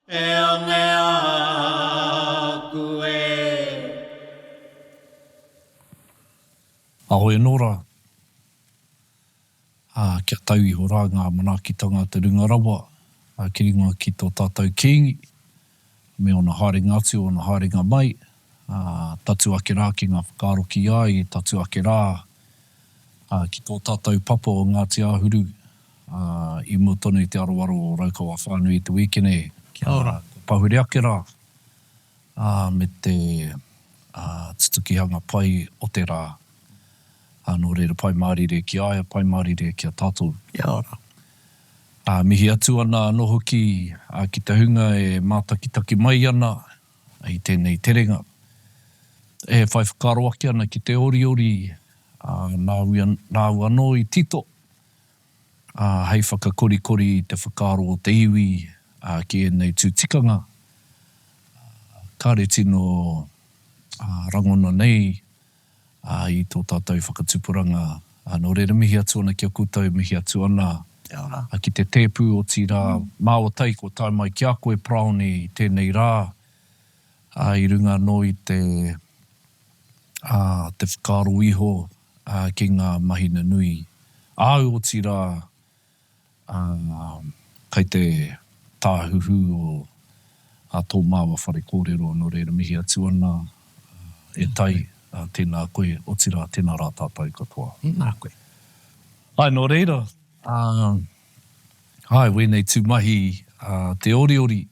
E ange aku e. Awe anō rā, ā, kia tau iho rā ngā manaakitanga a te Runga Rawa ki runga ki tō tātou Kīngi, me ōna haerenga atu, ōna haerenga mai, ā, tatū ake rā ki ngā whakaaro ki a ia, tatū ake rā ki tō tātou papa o Ngāti Āhuru, ā, i mua tonu i te aroaro o Raukawa whānui i te wīkene, Kia ora. kua pahure ake rā, ā, me te, ā, tutukihanga pai o te rā. Ā, nō reira, pai mārire ki a ia, pai mārire ki a tātou. Kia ora. Ā, mihi atu ana anō hoki ki te hunga e mātakitaki mai ana i tēnei terenga, e whai whakaaro ake ana ki te oriori, ā, nāu, nāu anō i tito, ā, hei whakakorikori i te whakaaro o te iwi, ā, ki ēnei tū tikanga, ā, kāre tino, ā, rangona nei, ā, i tō tātou whakatupuranga, ā, nō reira mihi atu ana ki a koutou, mihi atu ana ki te tēpu, otirā, māua tahi kua tae mai ki a koe Paraone i tēnei rā, ā, i runga anō i te, ā, te whakaaro iho, ā, ki ngā mahi nunui āu, otirā, Ā, kei te tāhuhu o ā tō māua whare kōrero, nō reira mihi atu ana e Tai, tēnā koe, otirā tēnā rā tātou katoa. Tēnā koe. Āe, nō reira, ā, āe, wēnei tū mahi te oriori,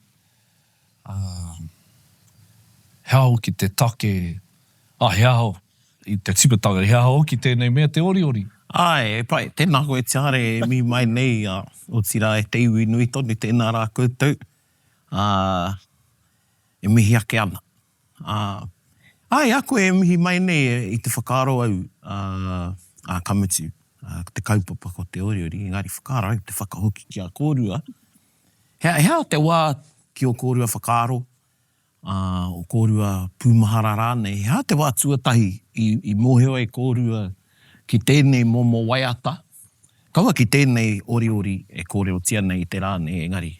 ā, he aha hoki te take, ā, he aha i te tīmatanga, he aha hoki tēnei mea te oriori? Āe, e pai, tēnā koe Tiare e mihi mai nei, ā, otirā e te iwi nui tonu, tēnā rā koutou, ā, e mihi ake ana. Ā, āe, a koe e mihi mai nei i te whakaaro au, ā, ā, ka mutu, ā, ko te kaupapa ko te oriori, engari whakaaro au te whakahoki ki a kōrua, He aha te wā ki ō kōrua whakaaro, ā, ō kōrua pūmahara rānei, he aha te wā tuatahi i mōhio ai kōrua ki tēnei momo waiata, kaua ki tēnei oriori e kōrerotia nei i te rā nei, engari,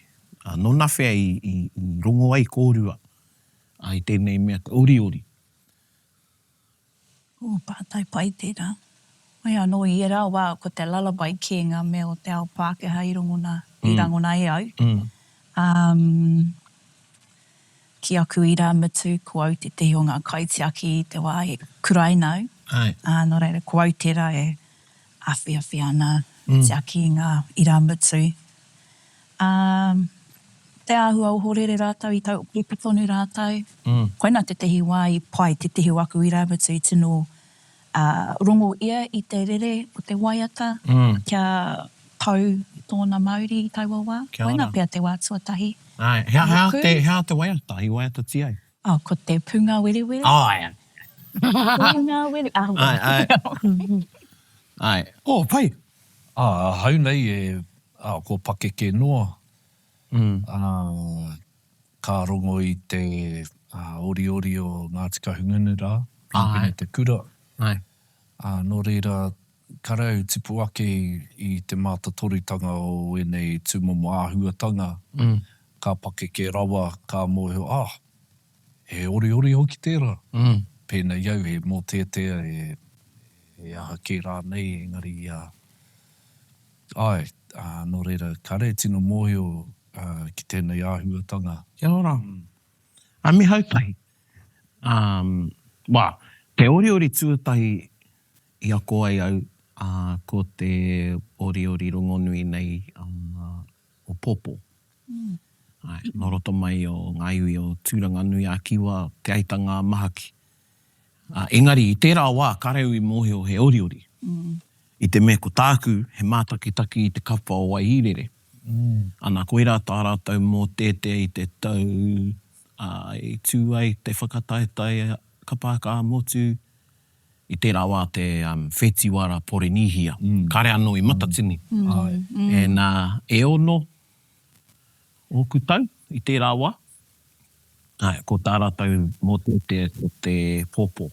nōnawhea i rongo ai kōrua i tēnei mea te oriori? Ooh, pātai pai tērā. Mai anō i ērā wā ko te lullaby kē ngā mea o te ao Pākehā i rongona, i rangona e au. Um, ki aku irāmutu, ko au tētehi o ngā kaitiaki i te wā e kuraina au. Ā, nō reira, ko au tērā e āwhiawhi ana, tiaki i ngā irāmutu. Ā, te āhua ohorere rātou i taupupu tonu rātou. Koina tētehi wā i pai tētehi o aku irāmutu i tino rongo ia i te rere o te waiata kia tau tōna mauri i taua wā. Koina pea te wā tuatahi. Āe, he aha te, he aha te waiata i waiatatia ai? Oh, ko te pūngāwerewere. Āe. Pūngāwere, āe. Āe, āe. Āe. Oh, pai. Ā, ahau nei e, ā, kua pakeke noa, ā, ka rongo i te, ā, oriori o Ngāti Kahungunu rā, Pihinga te kura. Āe. Ā, nō reira, kare au tipu ake i te mātatorutanga o ēnei tūmomo āhuatanga, ka pakeke rawa, ka mōhio, ā, he oriori hoki tērā. Pēnei au, he mōteatea, he, he aha kē rānei, engari, ā, āe, ā, nō reira, kare tino mōhio, ā, ki tēnei āhuatanga. Kia ora. Ā, me Hautahi. Ā, wā, te oriori tuatahi i ako ai au, ā, ko te oriori rongonui nei, ā, o Pōpō. Āe, nō roto mai o ngā iwi o Tūranganui-a-Kiwa, Te Aitanga-a-Mahaki. Ā, engari i tērā wā kāre au i mōhio he oriori. I te mea ko tāku he mātakitaki i te kapa o Waihīrere. Ana, koirā tā rātou mōteatea i te tau, ā, i tū ai te whakataetae kapa haka ā-motu i tērā wā te whetiwara Porinīhia. Kāre anō i Matatini. And, ā, e ono ōku tau i tērā wā. Āe, ko tā rātou mōteatea ko te pōpō.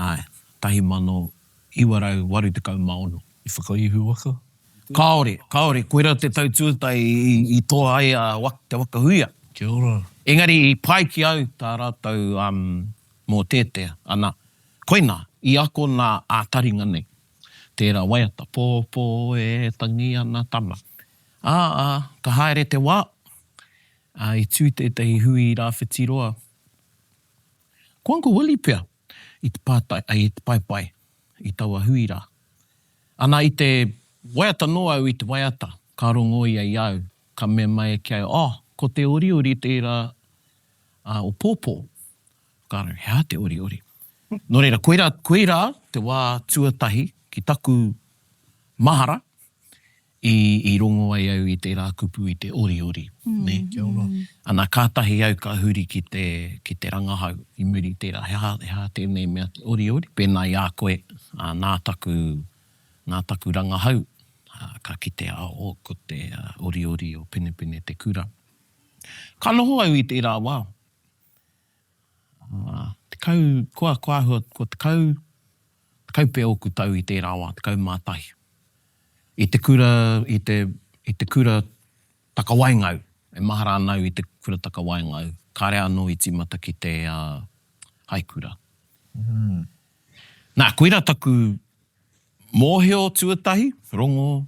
Āe, 1986. I whakaihuwaka? Kāore, kāore, koirā te tau tuatahi i toa ai a Te Waka Huia. Kia ora. Engari i pai ki au tā rātou mōteatea, ana, koinā, i akona ā-taringa nei tērā waiata, Pōpō e tangi ana tama. Ā, ā, ka haere te wā, ā, i tū tētahi hui i Rāwhitiroa, ko Uncle Willie pea i te pātai, i te paepae i taua hui rā. Ana, i te waiata noa au i te waiata, ka rongo ia i a au, ka mea mai ki a au, Oh, ko te oriori tērā o Pōpō. Whakaaro, he aha te oriori? Nō reira, koirā, koirā te wā tuatahi ki taku mahara i, i rongo ai au i tērā kupu i te oriori, nē? Kia ora. Ana, kātahi au ka huri ki te, ki te rangahau i muri i tērā, he aha, he aha tēnei mea te oriori? Pēnā i a koe, ā, nā taku, nā taku rangahau, ā, ka kitea, oh, ko te oriori o Penepene te kura. Ka noho au i tērā wā. Ā, tekau, kua, kua āhua, kua tekau, tekau pea ōku tau i tērā wā, 11. I te kura, i te, i te kura takawaenga au, e mahara ana au i te kura takawaenga au, kāre anō i tīmata ki te haikura. Nā, koirā taku mōhio tuatahi, rongo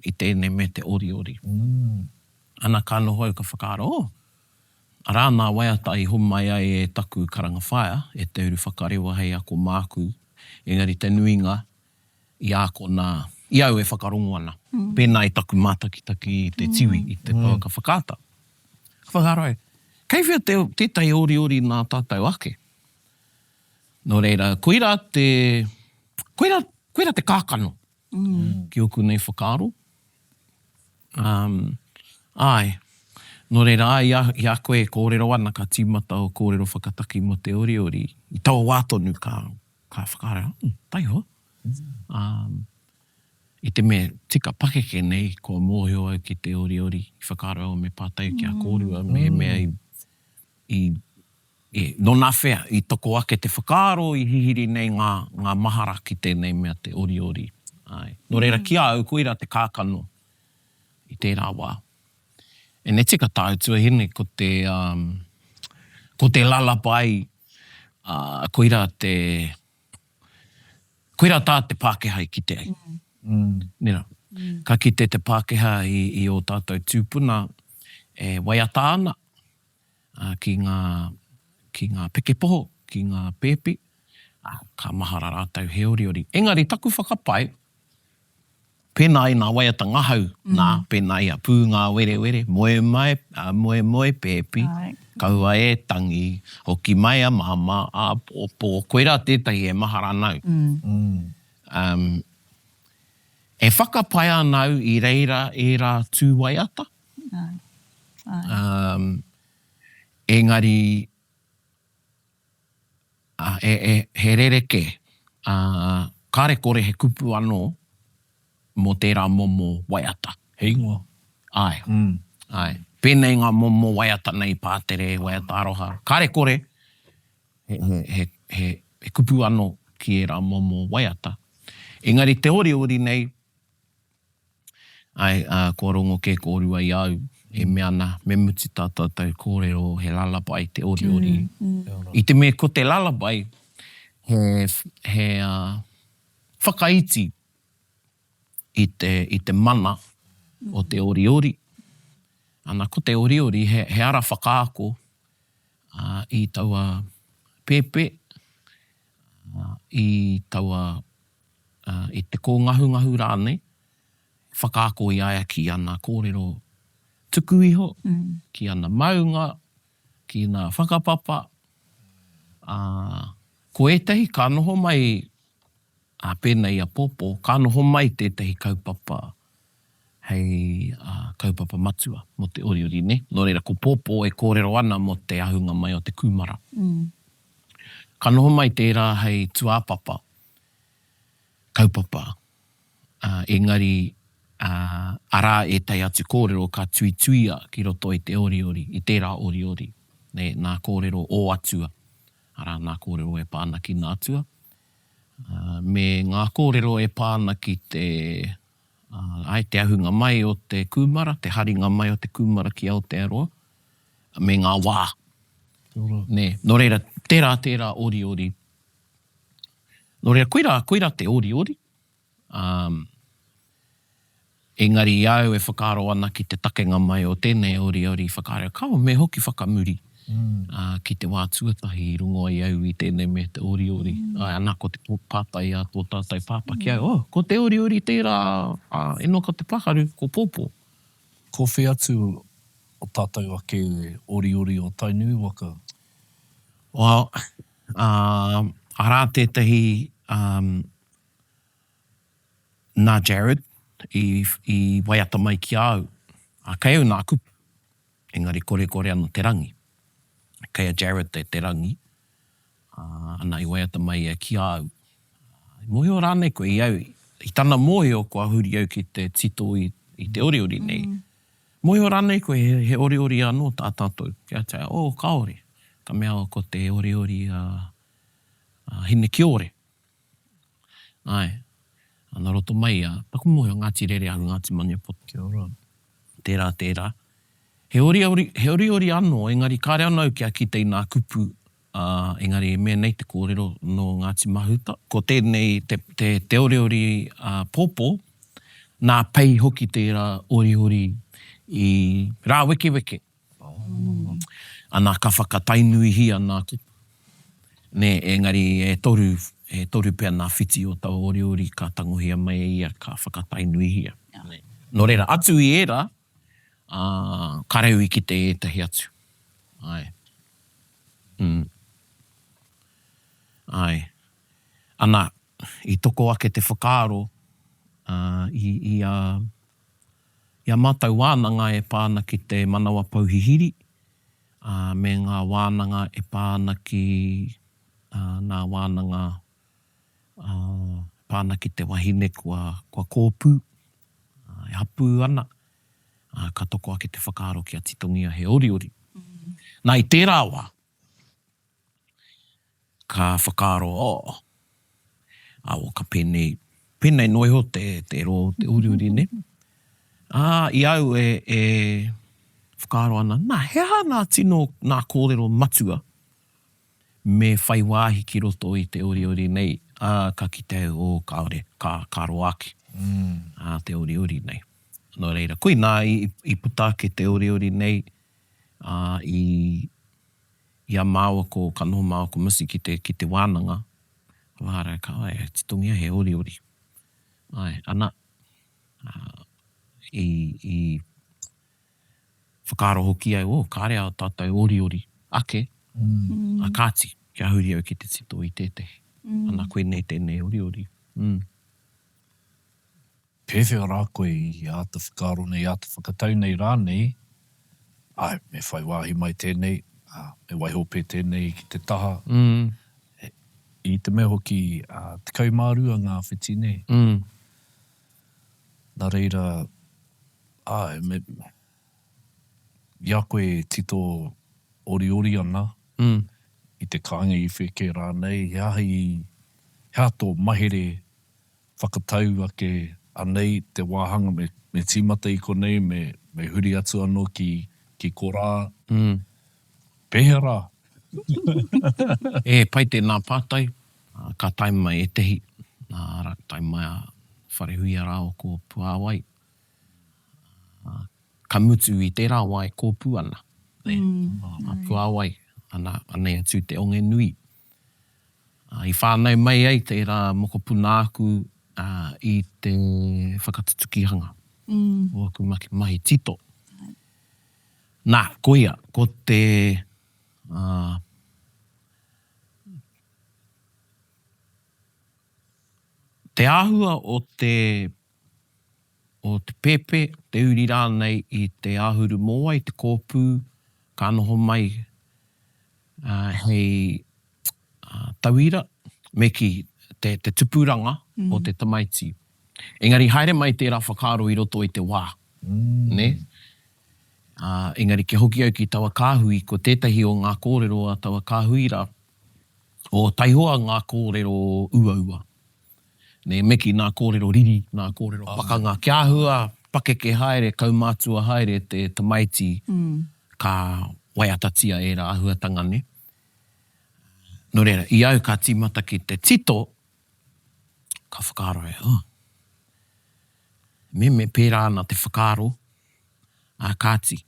i tēnei me te oriori. Ana ka noho au ka whakaaro, oh, arā nā waiata i homai ai e taku karanga whaea, e Te Uru Whakarewa hei ako māku, engari te nuinga i ākona i au e whakarongo ana, pēnā i taku mātakitaki i te tiwi, i te pouaka whakaata. Ka whakaaro au, kei whea te, tētahi oriori nā tātou ake? Nō reira, koirā te, koirā, koirā te kākano ki ōku nei whakaaro. Um, āe. Nō reira, āe, i a, i a koe e kōrero ana, ka tīmata ō kōrero whakataki mō te oriori, i taua wā tonu ka, ka whakaaro, hmm, taihoa. Um, i te mea tika pakeke nei, kua mōhio au ki te oriori, i whakaaro au me pātai ki a kōrua, mehemea i, i E, nonawhea i toko ake te whakaaro i hihiri nei ngā, ngā mahara ki tēnei mea te oriori. Āe. Nō reira, ki a au, koirā te kākano i tērā wā. Ene tika tāu tuahine, ko te, um, ko te lullaby, ā, koirā te, koirā tā te Pākehā i kite ai. Nē rā. Ka kite te Pākehā i, i ō tātou tūpuna e waiata ana, ki ngā, ki ngā pekepoho, ki ngā pēpi, ā, ka mahara rātou he oriori. Engari taku whakapae, pēnā i ngā waiata ngahau, nā, pēnā i a Pūngāwerewere, moe mai, ā, moe moe pēpi, kaua e tangi, hoki mai a māmā āpōpō, koirā tētahi e mahara ana au. Um, e whakapae ana au i reira ērā tū waiata, Um, engari, uh, e, e, he rerekē. Uh, kāre kore he kupu anō mō tērā momo waiata. He ingoa. Āe. Mm. Āe. Pēnei ngā momo waiata nei, pātere, waiata aroha. Kāre kore he, he, he, he, he kupu anō ki ērā momo waiata. Engari te oriori nei, Āe, ā, kua rongo kē kōrua i a au e mea ana me mutu tā tātou kōrero he lullaby te oriori. I te mea ko te lullaby he, he whakaiti i te, i te mana o te oriori. Ana, ko te oriori he, he ara whakaako ā, i taua pēpē, ā, i taua i te kōngahungahu rānei, whakaako i a ia ki ana kōrero tuku iho, ki ana maunga, ki ana whakapapa, ā, ko ētahi ka noho mai, ā, pēnei i a Pōpō, ka noho mai tētahi kaupapa hei kaupapa matua mō te oriori, nē? Nō reira, ko Pōpō e kōrero ana mō te ahunga mai o te kūmara. Ka noho mai tērā hei tūāpapa kaupapa, engari arā ētahi atu kōrero ka tuituia ki roto i te oriori, i tērā oriori, nē, nā kōrero ō atua, arā, nā kōrero e pā ana ki ngā atua, me ngā kōrero e pā ana ki te, āe, te ahunga mai o te kūmara, te haringa mai o te kūmara ki Aotearoa. me ngā wā. Nē. Nō reira, tērā, tērā oriori. Nō reira, koirā, koirā te oriori. Um, engari i a au e whakaaro ana ki te takenga mai o tēnei oriori, whakaaro, kao, me hoki whakamuri mm. uh, ki te wā tuatahi i rongo ai au i tēnei me te oriori. Mm. Ai, ana, ko te pātai a tō tātou pāpā ki au, oh, ko te oriori tērā a Enoka Te Pakaru, ko Pōpō. Ko whea atu o tātou ake oriori o Tainui waka? Well, uh, arā tētahi um, Nā Jared i, i waiata mai ki a au. Ā, kei au nā kupu, engari korekore ana te rangi. Kei a Jared te, te rangi, ā, ana i waiata mai ia ki a au. I mōhio rānei koe i au, i tana mōhio kua huri au ki te tito i, i te oriori nei. Mōhio rānei koe he, he oriori anō tā tātou? Kia tia, oh, kāore. Ka mea ko te oriori a, a Hinekiore. Āe. Nā roto mai i a, taku mōhio, Ngāti Rereahu, Ngāti Maniapoto. Kia ora. Tērā, tērā. He oriori, he oriori anō, engari kāre anō au kia kite i nā kupu, ā, engari e mea nei te kōrero nō Ngāti Mahuta. Ko tēnei te, te, te oriori a Pōpō, nā Pei hoki tērā oriori i rāwekeweke. Ana ka whakatainuihia nā kupu. Nē, engari e toru, e toru pea nā whiti o taua oriori ka tangohia mai e ia ka whakatainuihia. Nē. Nō reira, atu i ērā, ā, ka reu i kite ētahi atu. Āe. Mm. Āe. Ana, i toko ake te whakaaro, ā, i, i a, I a mātou wānanga e pā ana ki te manawa pouhihiri, ā, me ngā wānanga e pā ana ki, ā, nā wānanga, ā, e pā ana ki te wahine kua, kua kōpū, ā, e hapū ana, ā, ka toko ake te whakaaro kia titongia he oriori. Nā, i tērā wā, Ka whakaaro, oh, awa ka pēnei, pēnei noa iho te, te roa o te uriuri, nē? Ā, i au e, e whakaaro ana, nā, he aha ngā tino, ngā kōrero matua me whai wāhi ki roto i te oriori nei, ā, ka kite au, oh, kāore, ka, ka roa ake, ā, te oriori nei. Nō reira, koinā i, i puta ake te oriori nei, ā, i, I a māua ko, ka noho māua ko Missy ki te, ki te wānanga, ka whakaara, ka, ai, titongia he oriori. Ai, ana, ā, i, i whakaaro hoki au, oh, kāre ā tātou oriori ake, ā, kāti, kia huri au ki te tito i tētahi. Ana, koinei tēnei oriori. Mm. Pēwhea rā koe i āta whakaaro nei, āta whakatau nei rānei, āe, me whai wāhi mai tēnei, ā, me waiho pē tēnei ki te taha, i te mea hoki, ā, 12 ngā whiti nei. Nā reira, āe, me, i a koe e tito oriori ana, i te kāinga i whē kē rānei, he aha i, he aha tō mahere whakatau ake anei te wāhanga me, me tīmata i konei, me, me huri atu anō ki, ki korā. Mm. Pēhea rā? E pai tēnā pātai, ka tae mai ētehi, arā, tae mai a Wharehuia rāua ko Puāwai, ka mutu i tērā wā e kōpū ana, nē, a Puāwai, ana, anei a Tū-te-onge-nui. I whānau mai ai tērā mokopuna āku i te whakatutukihanga o aku mahi tito. Nā, koia, ko te, te āhua o te, o te pēpē, te uri rānei i te āhuru mōwai, te kōpū, ka noho mai hei tauira, me kī, te, te tupuranga o te tamaiti. Engari haere mai tērā whakaaro i roto i te wā, nē? Ā, engari kia hoki au ki taua kāhui, ko tētahi o ngā kōrero a taua kāhui rā, o taihoa ngā kōrero uaua, nē, me kī, ngā kōrero riri, ngā kōrero pakanga, kia āhua pakeke haere, kaumātua haere te tamaiti, ka. waiatatia ērā āhuatanga nē. Nō reira, i au ka tīmata ki te tito, ka whakaaro au, oh, me me pērā ana te whakaaro, ā kāti,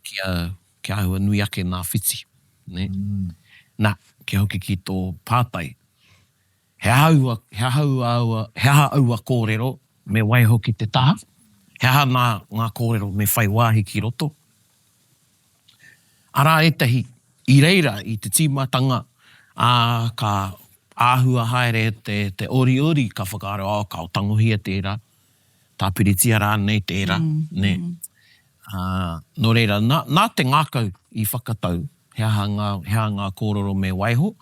kia, kia āhua nui ake nā whiti, nē. Nā, kia hoki ki tō pātai, he aha aua, he aha aua, he aha aua kōrero me waiho ki te taha? He aha nā ngā kōrero me whai wāhi ki roto? Arā ētahi i reira i te tīmatanga, ā, ka āhua haere te, te oriori, ka whakaaro, oh, ka tangohia tērā, tāpiritia rānei tērā, nē. Ā, nō reira, nā, nā te ngākau i whakatau he aha ngā, he aha ngā kōrero me waiho,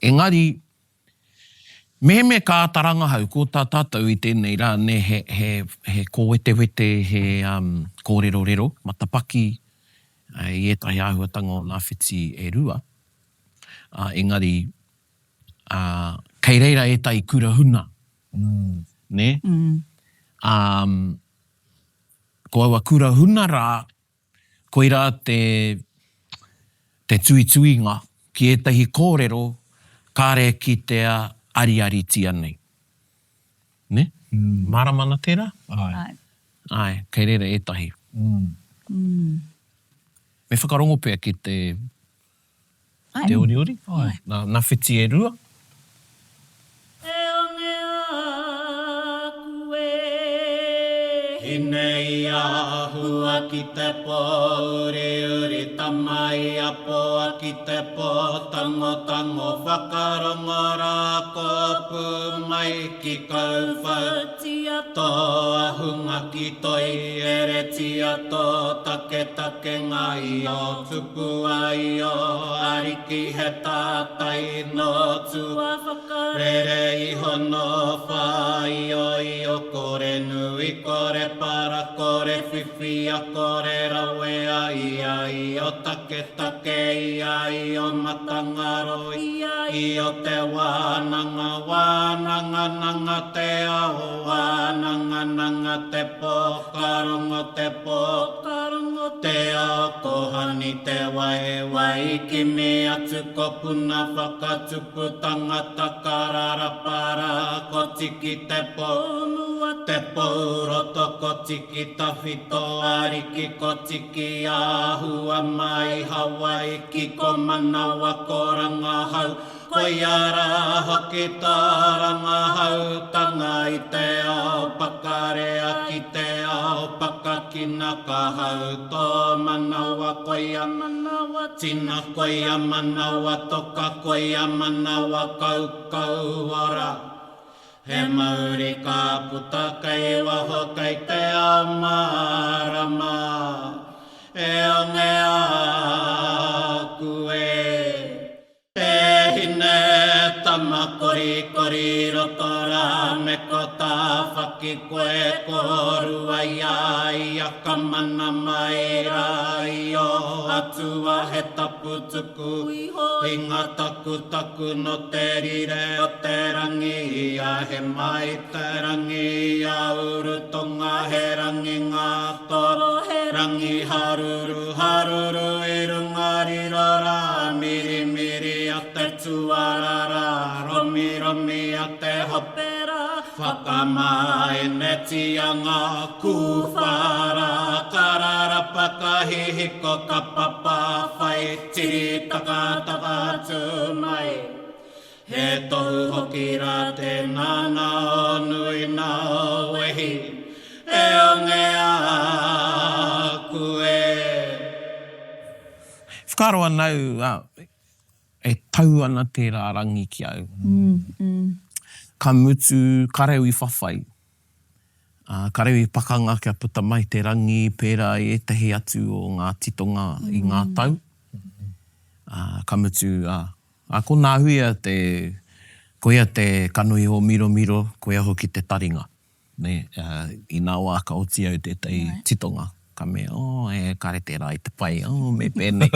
engari, mehemea ka āta rangahau, ko tā tātou i tēnei rā, nē, he, he, he kōwetewete, he, um, kōrerorero, matapaki, i ētahi āhuatanga o ngā whiti e rua, ā, engari, ā, kei reira ētahi kura huna, nē? Ā, ko aua kura huna rā, Koirā te te tuituinga ki ētahi kōrero kāre kitea ariaritia nei. Nē? Mārama ana tērā? Āe. Āe, kei reira ētahi. Me whakarongo pea ki te Te oriori? Ae. Na, na whiti e rua. E onge aku e. Hine i ahua ki te po uriuri tama i apoa ki te po tangotango whakarongo ra kopu mai ki kauwhautia to ahunga ki toi eretia to taketakenga i o Tupua i ō ariki he tātai nō tua whakarere iho nō whāioio kore nui kore para kore whiwhia kore rawea i a io taketake i a io matangaro i a io te wānanga wānanga nanga te ao wānanga nanga te pō ka rongo te pō ka rongo te ao ko Hani te wai wai kimi atu ko puna whakatupu tangata kararapa rā ko tiki te pō mua te pou roto ko tiki tawhito ariki ko tiki āhua mai Hawaiki ko manawa ko rangahau Koia rā hoki tō rangahautanga i te ao pakarea ki te ao pakakina ka hau tō manawa koia manawa tina koia manawa toka koia manawa kaukau ora He mauri ka puta kei waho kei te ao mārama e onge āku e. E hine tama korikori roto rā me ko Tāwhaki koe kōrua i a ia ka mana mai rā i ō atua he tapu tuku iho i ngā takutaku nō te rire o te rangi ia he mai te rangi ia urutonga he rangi ngā toro he rangi haruru haruru i runga riro rā Mirimiri a te tuara rā, romiromi a te hope rā, whakamāenetia ngā kūwhā rā, ka rarapa ka hihiko ka papa whai tiri takataka atu mai. He tohu hoki rā tēnā nā ō nui nā ō wehi, e onge āku e. Whakaaro ana au, e tau ana tērā rangi ki au. Ka mutu, kareu i whawhai, kareu i pakanga kia puta mai te rangi pērā i ētahi atu o ngā titonga i ngā tau. Ka mutu, ko Nāhuia te, koia te kanohi hōmiromiro, koia hoki te taringa. Nē, i nā wā ka oti au tētahi titonga, ka mea, oh, e, kāre tērā i te pai, oh, me pēnei.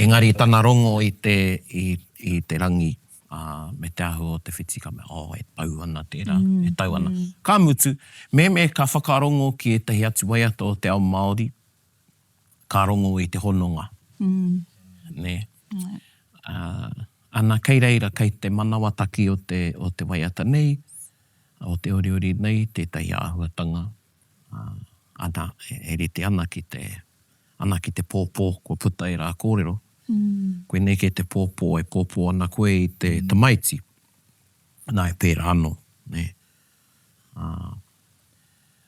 Engari tana rongo i te, i, i te rangi, ā, me te āhua o te whiti, ka mea, oh, e tau ana tērā, e tau ana. Ka mutu, mehemea ka whakarongo ki ētahi atu waiata o te ao Māori, ka rongo i te hononga. Nē. Ā, ana kei reira, kei te manawataki o te, o te waiata nei, o te oriori nei tētahi āhuatanga, ā, ana, e rite ana ki te, ana ki te pōpō kua puta ērā kōrero. Koinei kē te pōpō e pōpō ana koe i te tamaiti. Nā, e pērā anō, nē. Ā,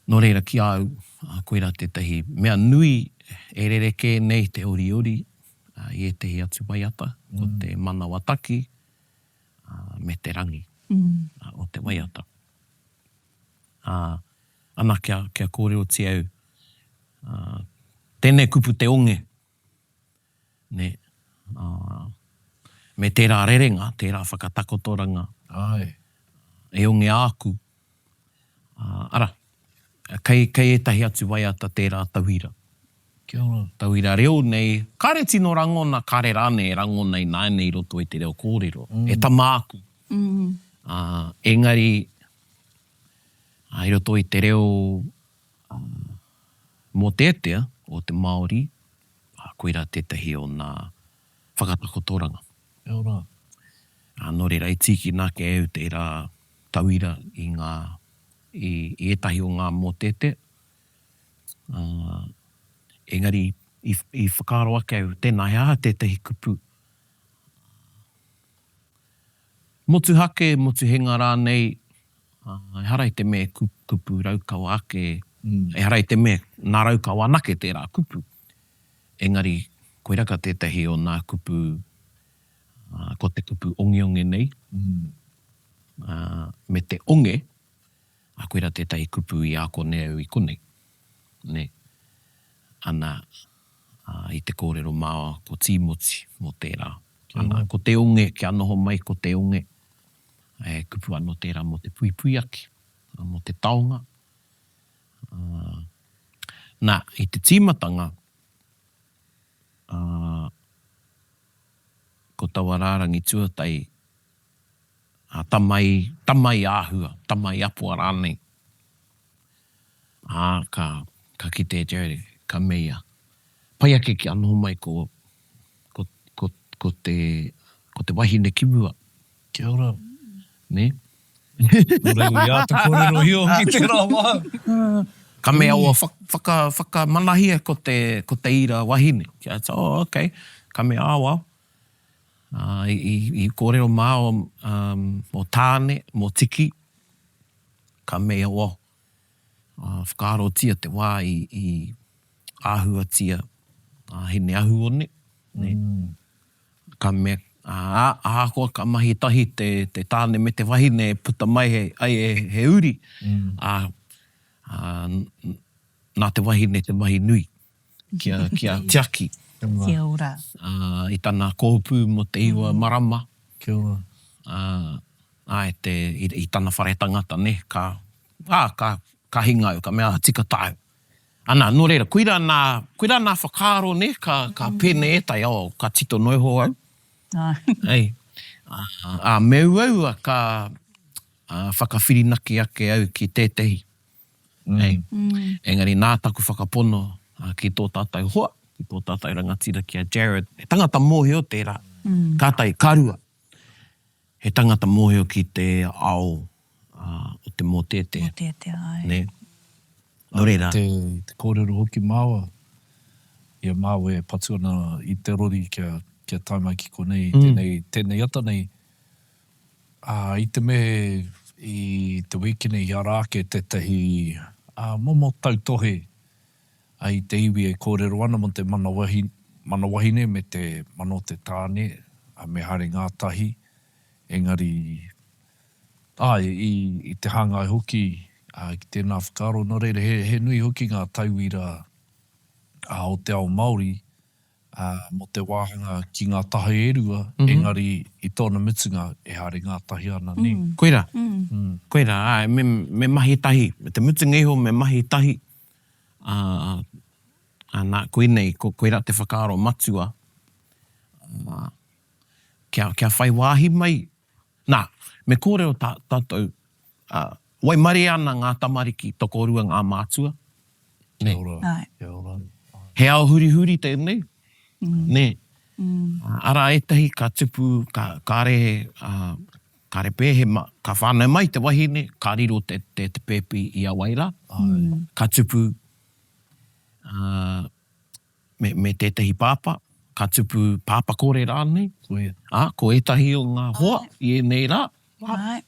nō reira ki a au, koirā tētahi mea nui e rerekē nei te oriori i ētahi atu waiata, ko te manawataki me te rangi o te waiata. Ā, ana kia, kia kōrerotia au, ā, tēnei kupu te onge, nē, ā, me tērā rerenga, tērā whakatakotoranga, Āe. e onge āku, ā, arā, kei, kei ētahi atu waiata tērā tauira. Kia ora. Tauira reo nei, kāre tino rangona, kāre rānei e rangona ināianei i roto i te reo kōrero, e tama āku. Ā, engari, ā, i roto i te reo, ā, mōteatea o te Māori, ā, koirā tētahi o nā whakatakotoranga. Kia ora. Ā, nō reira, i tīkina ake e au tērā tauira i ngā, i, i ētahi o ngā mōteatea. Ā, engari, i, i whakaaro ake au, tēnā, he aha tētahi kupu motuhake, motuhenga rānei, ā, ehara i te mea he kupu Raukawa ake, ehara i te mea nā Raukawa anake tērā kupu. Engari, koiraka tētahi o nā kupu, ā, ko te kupu ongeonge nei, ā, me te onge, ā, koirā tētahi kupu i ako nei au i konei, nē. Ana, ā, i te kōrero māua ko Tīmoti mō tērā. Ana, ko te onge, kia noho mai ko te onge, he kupu anō tērā mō te puipui ake, mō te taonga. Ā, nā, i te tīmatanga, ā, ko taua rārangi tuatahi, ā, Tamai, Tamai āhua, Tamai apoa rānei. Ā, ka, ka kite e Jared, ka mea ia, Pai ake kia noho mai ko, ko, ko, ko te, ko te wahine ki mua. Kia ora. Nē? Nō reira, i āta kōrerohia hoki tērā wā. Ka mea, oh, whaka, whakamanahia ko te, ko te ira wahine. Kia, oh, okay. Ka mea, ah, well. Ā, i, i, i kōrero māua, um, mō Tāne, mō Tiki. Ka mea, well, ā, whakaarotia te wā i, i āhuatia a Hineahuone, nē. Ka mea, ā, ahakoa ka mahi tahi te, te tāne me te wahine e puta mai he, ai he, he uri, ā, ā, nā te wahine te mahi nui kia, kia tiaki. Kia ora. Ā, i tana kōpū mō te iwa marama. Kia ora. Ā, āe, te, i, i tana whare tangata, nē, ka, ā, ka, ka hinga au, ka mea, tika tāu. Ana, nō reira, koirā nā, koirā nā whakaaro, nē, ka, ka pēnei ētahi, oh, ka tito noa iho au. Ei, ā, ā, me uaua ka, ā, whakawhirinaki ake au ki tētahi. Ei, engari nā taku whakapono, ā, ki tō tātou hoa, ki tō tātou rangatira ki a Jared, he tangata mōhio tērā, kātahi, ka rua, he tangata mōhio ki te ao o te mōteatea. Mōteatea, āe. Nē? Nō reira. Te, te kōrero hoki māua, i a māua e patu ana i te rori kia, kia tae mai ki konei i tēnei, tēnei ata nei, ā, i te me i te wīkene i ara ake tētahi, ā, momo tautohe i te iwi e kōrero ana mō te mana wahine, mana wahine me te mana o te tāne, ā, me haere ngātahi, engari, āe, i, i te hāngai hoki, ā, ki tēnā whakaaro, nō reira, he, he nui hoki ngā tauira, ā, o te ao Māori, ā, mō te wāhanga ki ngā taha e rua, engari i tōna mutunga e haere ngātahi ana, nē? Koirā, koirā, āe, me, me mahi tahi, me te mutunga iho me mahi tahi, Ā, ā, nā, koinei, ko, koirā te whakaaro matua, ā, kia, kia whai wāhi mai, nā, me kōrero tā, tātou, ā, waimarie ana ngā tamariki tokorua ngā mātua, nē. Kia ora, kia ora. He ao hurihuri tēnei. Nē? Arā ētahi ka tupu, ka, kāre, ā, kāre pē he ma, ka whānau mai te wahine, ka riro te, te, te pēpi i a wai rā. Ka tupu, ā, me, me tētahi pāpā, ka tupu pāpakore rānei. Koia. Ā, ko ētahi o ngā hoa i ēnei rā, ā,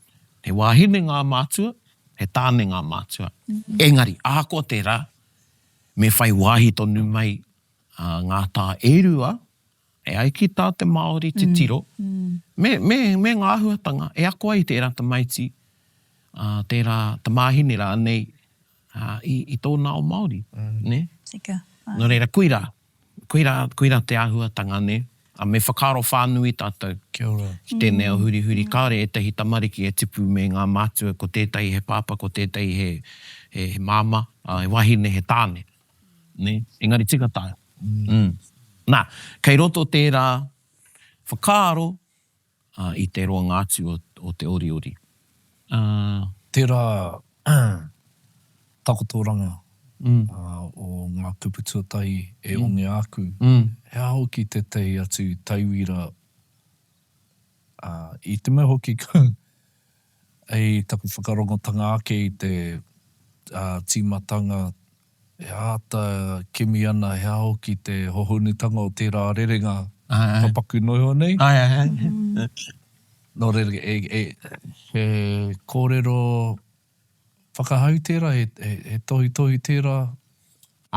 he wāhine ngā mātua, he tāne ngā mātua. Engari, ahakoa tērā, me whai wāhi tonu mai ngā tā e rua, e ai ki tā te Māori titiro, me, me, me ngā āhuatanga e ako ai tērā tamaiti, ā, tērā tamāhine rānei, ā, i, i tōna ao Māori, nē? Tika, āe. Nō reira, koirā, koirā, koirā te āhuatanga, nē? Ā, me whakaaro whānui tātou Kia ora. ki tēnei ao hurihuri. Kāore ētahi tamariki e tipu me ngā mātua, ko tētahi he pāpā, ko tētahi he, he, he māmā, ā, he wahine, he tāne. Nē? Engari tika tāu. Mm. Nā, kei roto tērā whakaaro uh, i te roanga atu o, o te oriori. Uh, Tērā takotoranga mm. uh, o ngā kupu tuatahi e mm. onge āku, mm. he aha hoki tētahi atu tauira uh, i te mea hoki i taku whakarongotanga ake i te uh, tīmatanga E āta kimi ana he aha hoki te hohonutanga o tērā rerenga papaku noa iho nei. Ae, ae, ae. Nō reira, e, e, he kōrero whakahau tērā, he, he, he tohutohu tērā.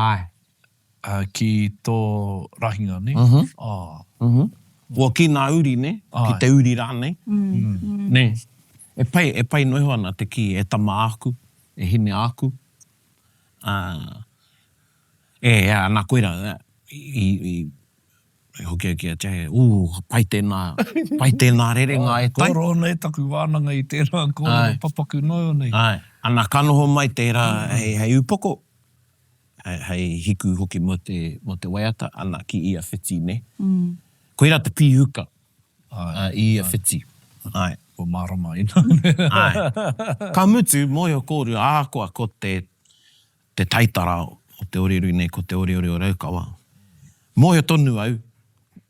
Ae. Ki tō rahinga, nē? Uh-huh. Uh-huh. Well, ki ngā uri, nē? Ki te uri rānei. Nē. E pai, e pai noa iho ana te kī, e tama āku, e hine āku. Ā, e, ā, nā, koirā, i, i, i hoki au ki a Jay, ū, pai tēnā, pai tēnā rerenga e tai. Kua roa nei taku wānanga i tērā kōrero papaku noa nei. Āe, ana, ka noho mai tērā hei, hei upoko, hei, hei hiku hoki mō te, mō te waiata, ana, ki ia whiti, nē. Koirā te pīhuka, i ia whiti. Āe. Kua mārama ināianei. Āe. Ka mutu, mōhio kōrua, ahakoa ko te, te taitara o te oriori nei, ko te oriori o Raukawa, mōhio tonu au,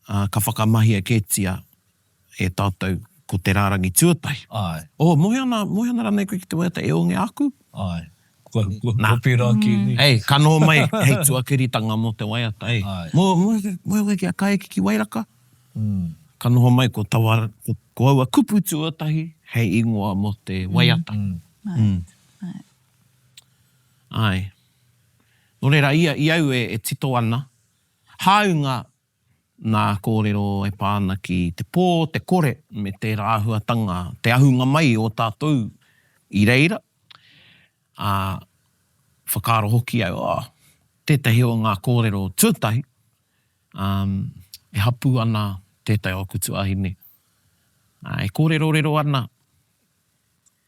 ā, ka whakamahia kētia e tātou ko te rārangi tuatahi. Āe. Oh, mōhio ana, mōhio ana rānei koe ki te waiata e onge āku? Āe. Kua, kua, kua pērā kē nei. Ei, ka noho mai hei tuakiritanga mō te waiata, ei. Āe. Mō, mōhio, mōhio koe ki a Kaeki ki Wairaka? Ka noho mai ko taua, ko aua kupu tuatahi hei ingoa mō te waiata. Āe. Nō reira, i, i au e, e tito ana, hāunga nā kōrero e pā ana ki te pō, te kore, me tērā āhuatanga, te ahunga mai o tātou i reira, ā, whakaaro hoki au, oh, tētahi o ngā kōrero tuatahi, ā, e hapū ana tētahi o aku tuāhine, ā, e kōrerorero ana,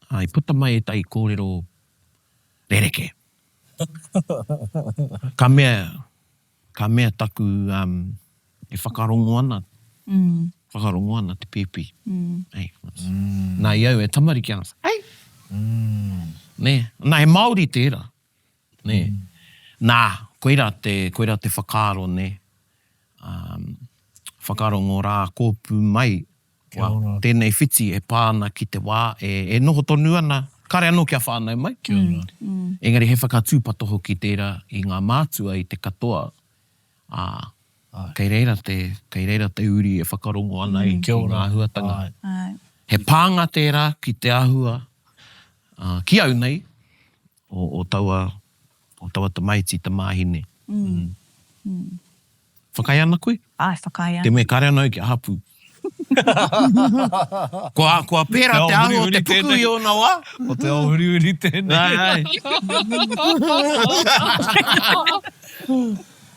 ā, i puta mai ētahi kōrero rerekē. Ka mea, ka mea taku, ā, e whakarongo ana, whakarongo ana te pēpi. Ei, nā i au e tamariki ana, hei! Nē, nā, he Māori tērā. Nē. Nā, koirā te, koirā te whakaaro, nē. Um, whakaaro ngō rā kōpū mai, Kia ora. Tēnei whiti e pā ana ki te wā e, e noho tonu ana, kāre anō kia whānau mai. Kia ora. Engari he whakatūpato hoki tērā i ngā mātua i te katoa, ā, kei reira te, kei reira te uri e whakarongo ana i, ki ngā āhuatanga. Āe. He pānga tērā ki te āhua, ā, ki au nei, o, o taua, o taua tamaiti, tamāhine. Mm. Mm. Whakaae ana koe? Āe, whakaae ana. Te mea kāre anō au kia hapū. Kua, kua pērā te āhua o te puku i ōna wā. Ko te ao hurihuri tēnei. Āe, āe.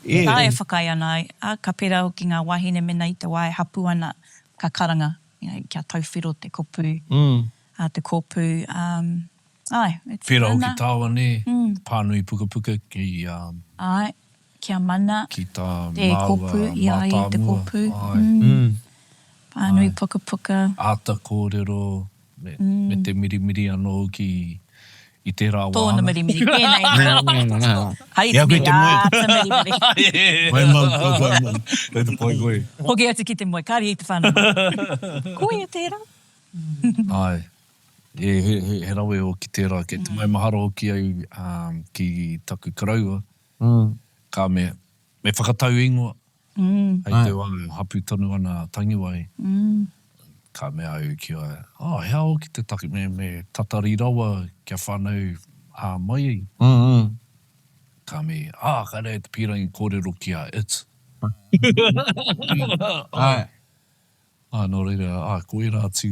Āe, e whakaae ana au. Ā, ka pērā hoki ngā wāhine mēnā i te wā e hapū ana, ka karanga, you know, kia tauwhiro te kopu, ā, te kōpū, ā, Āe, e tika Pērā hoki tāua nē, pānui pukapuka ki, Āe, kia mana ki tā te māua kōpū, i a ia te mātāmua, kōpū. āe. Pānui pukapuka. Āta kōrero, me, me te mirimiri anō hoki. I tērā wāhanga. Tōna mirimiri, tēnei. Hai te miri, āta mirimiri. Pai mau, ka pai mau. Kei te pai koe. Hoki atu ki te moe, kāre i te whānau mai. Koia tērā. Āe. He, he, he rawe hoki tērā. Kei te maumahara hoki au ki taku koroua. Ka mea, me whakatau ingoa. Hei te wā e hapū tonu ana a Tangiwai, ka mea au ki a ia, Oh, he aha hoki te take, me, me tatari rawa kia whānau ā mai ai. Ka mea, Ah, kāre ai te pīrangi kōrero ki a it. Āe. Ā, nō reira, ā, ko ērā atu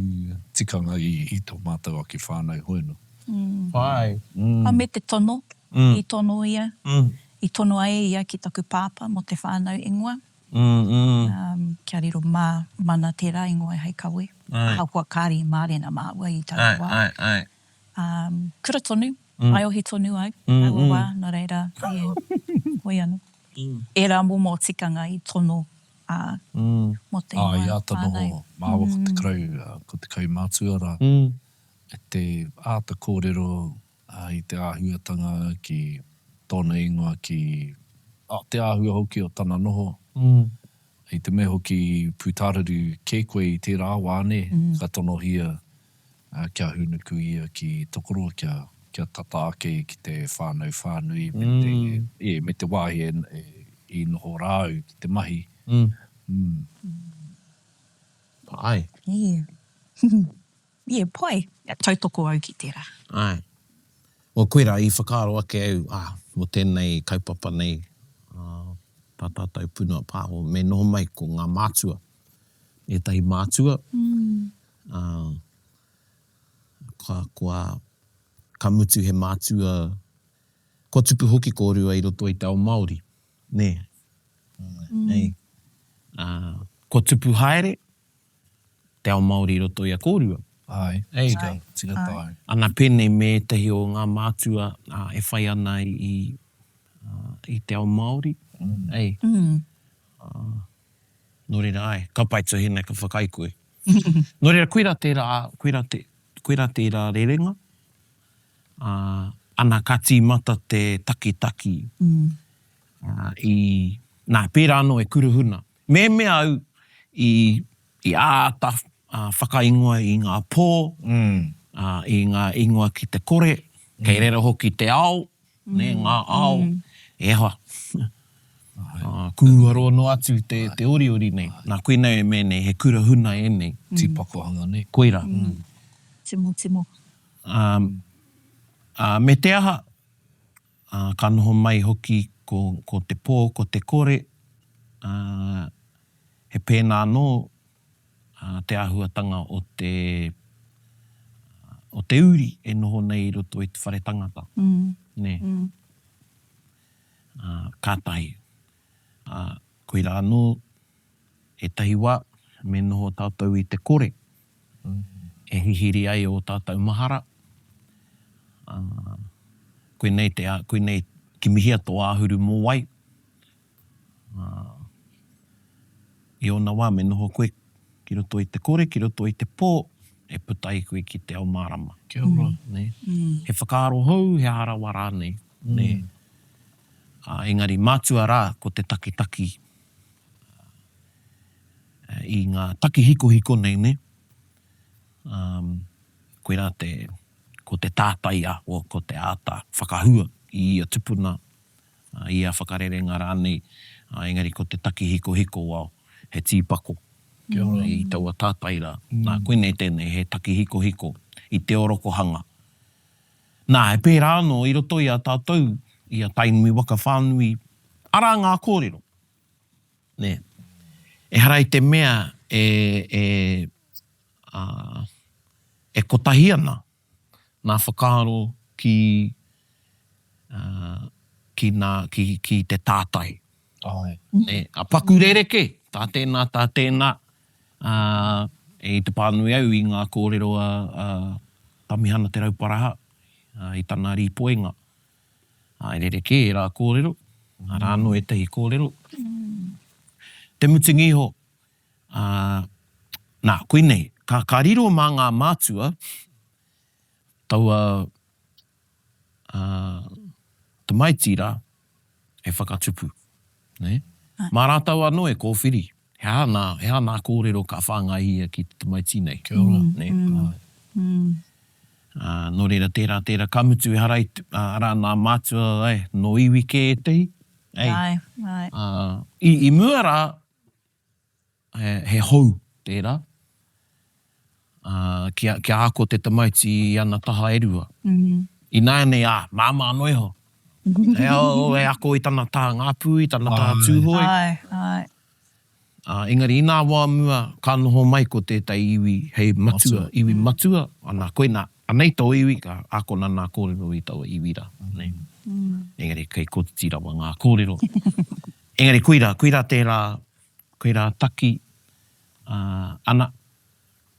tikanga i, i tō mātou ake whānau hoi anō. Whai. Ā, me te tono, i tono ia, i tonoa e ia ki taku pāpā mō te whānau ingoa, kia riro mā mana tērā ingoa hei kawe, ahakoa kāre i mārena māua i taua wā. Āe, āe, āe. Kura tonu, taiohi tonu au, taua wā, nō reira, hoi anō. Ērā momo tikanga i tono ā, mō te Ā, i ingoa āta whānau. noho māua ko te kerau, ko te kaumātua rā, e te āta kōrero i te āhuatanga ki tōna ingoa, ki te āhua hoki o tana noho. I te mea hoki i pūtāraru kē koe i tērā wā, nē, ka tonohia kia hūnuku ia ki Tokoroa kia, kia tata ake ki te whānau whānui me te, e, me te wāhi e, e, i noho rā au ki te mahi. Mm. Āe. Yeah. Yeah, pai. Tautoko au ki tērā. Āe. Well, koirā, i whakaaro ake au, ah, mō tēnei kaupapa nei, ah, tā tātou punua pāho, me noho mai ko ngā mātua, ētahi mātua, ā, ka, kua, ka mutu he mātua, kua tupu hoki kōrua i roto i te ao Māori, nē? Nei. Ā, kua tupu haere te ao Māori i roto i a kōrua. Āe, tika, tika tāu. Ana pēnei me ētahi o ngā mātua, ā, e whai ana i, i te ao Māori, ei. Ā, Nō reira, āe, ka pai Tuhine, ka whakaae koe. Nō reira, koirā tērā, koirā te, koirā tērā rerenga, ā, ana ka tīmata te takitaki, ā, i, nā, pērā anō e Kuruhuna. Mehemea au i, i āta whakaingoa i ngā pō, ā, i ngā ingoa ki te kore, kei reira hoki te ao, nē, ngā ao, e hoa. Kūaroa noa atu te oriori nei. Nā, koinei e mea nei, he kura huna ēnei. Tīpakohanga nei. Koirā. Timotimo. Ā, me te aha, ka noho mai hoki ko te pō, ko te kore, ā, he pēnā anō te āhuatanga o te, o te uri e noho nei i roto i te whare tangata, nē. Ā, kātahi, ā, koirā anō ētahi wā me noho tātou i te kore e hihiri ai ō tātou mahara, ā, koinei te, koinei kimihia tō āhuru mōwai, ā, i ōna wā me noho koe ki roto i te kore, ki roto i te pō, e puta ai koe ki te ao mārama. Kia ora. Nē. He whakaaro hou, he aha rawa rānei, nē. Ā, engari mātua rā ko te takitaki i ngā taki hikohiko nei, nē. Ā, koirā te, ko te tātai a, ko te āta whakahua i ia tupuna i ia whakarerenga rānei, engari ko te taki hikohiko wao, he tīpako i taua tātai rā. Nā, koinei tēnei, he taki hikohiko i te orokohanga. Nā, he pērā anō i roto i a tātou, i a Tainui waka whānui, arā ngā kōrero, nē. Ehara i te mea e, e, ā, e kotahi ana ngā whakaaro ki, ki nā, ki, ki te tātai. Āe. Nē, a paku rerekē, tā tēnā, tā tēnā, ā, i te pānui au i ngā kōrero a, a Tamihana Te Rauparaha, ā, i tana rīpoinga. Ā, e rerekē ērā kōrero, arā anō ētahi kōrero. Te mutunga iho, ā, nā, koinei, ka, ka riro mā ngā mātua taua. Tamaiti rā e whakatupu, nē? Mā rātou anō e kōwhiri, he aha nā, he aha nā kōrero ka whāngaihia ki te tamaiti nei, Kia ora. nē? Ā, nō reira, tērā, tērā, ka mutu ehara i te, arā, nā mātua, āe, nō iwi kē ētehi, ei. Āe, āe. Ā, i, i mua rā, he hou tērā, ā, kia, kia ako te tamaiti i ana taha e rua. Ināianei, ā, māmā noa iho. E, oh, e ako i tana taha Ngāpū, i tana taha Tūhoe. Āe, āe. Ā, engari inā wā mua, ka noho mai ko tētahi iwi hei matua, iwi matua, ana, koinā, anei tō iwi, ka ākona nā kōrero i taua iwi rā, nē. Engari kei kotiti rawa ngā kōrero. Engari koirā, koirā tērā, koirā taki, ā, ana,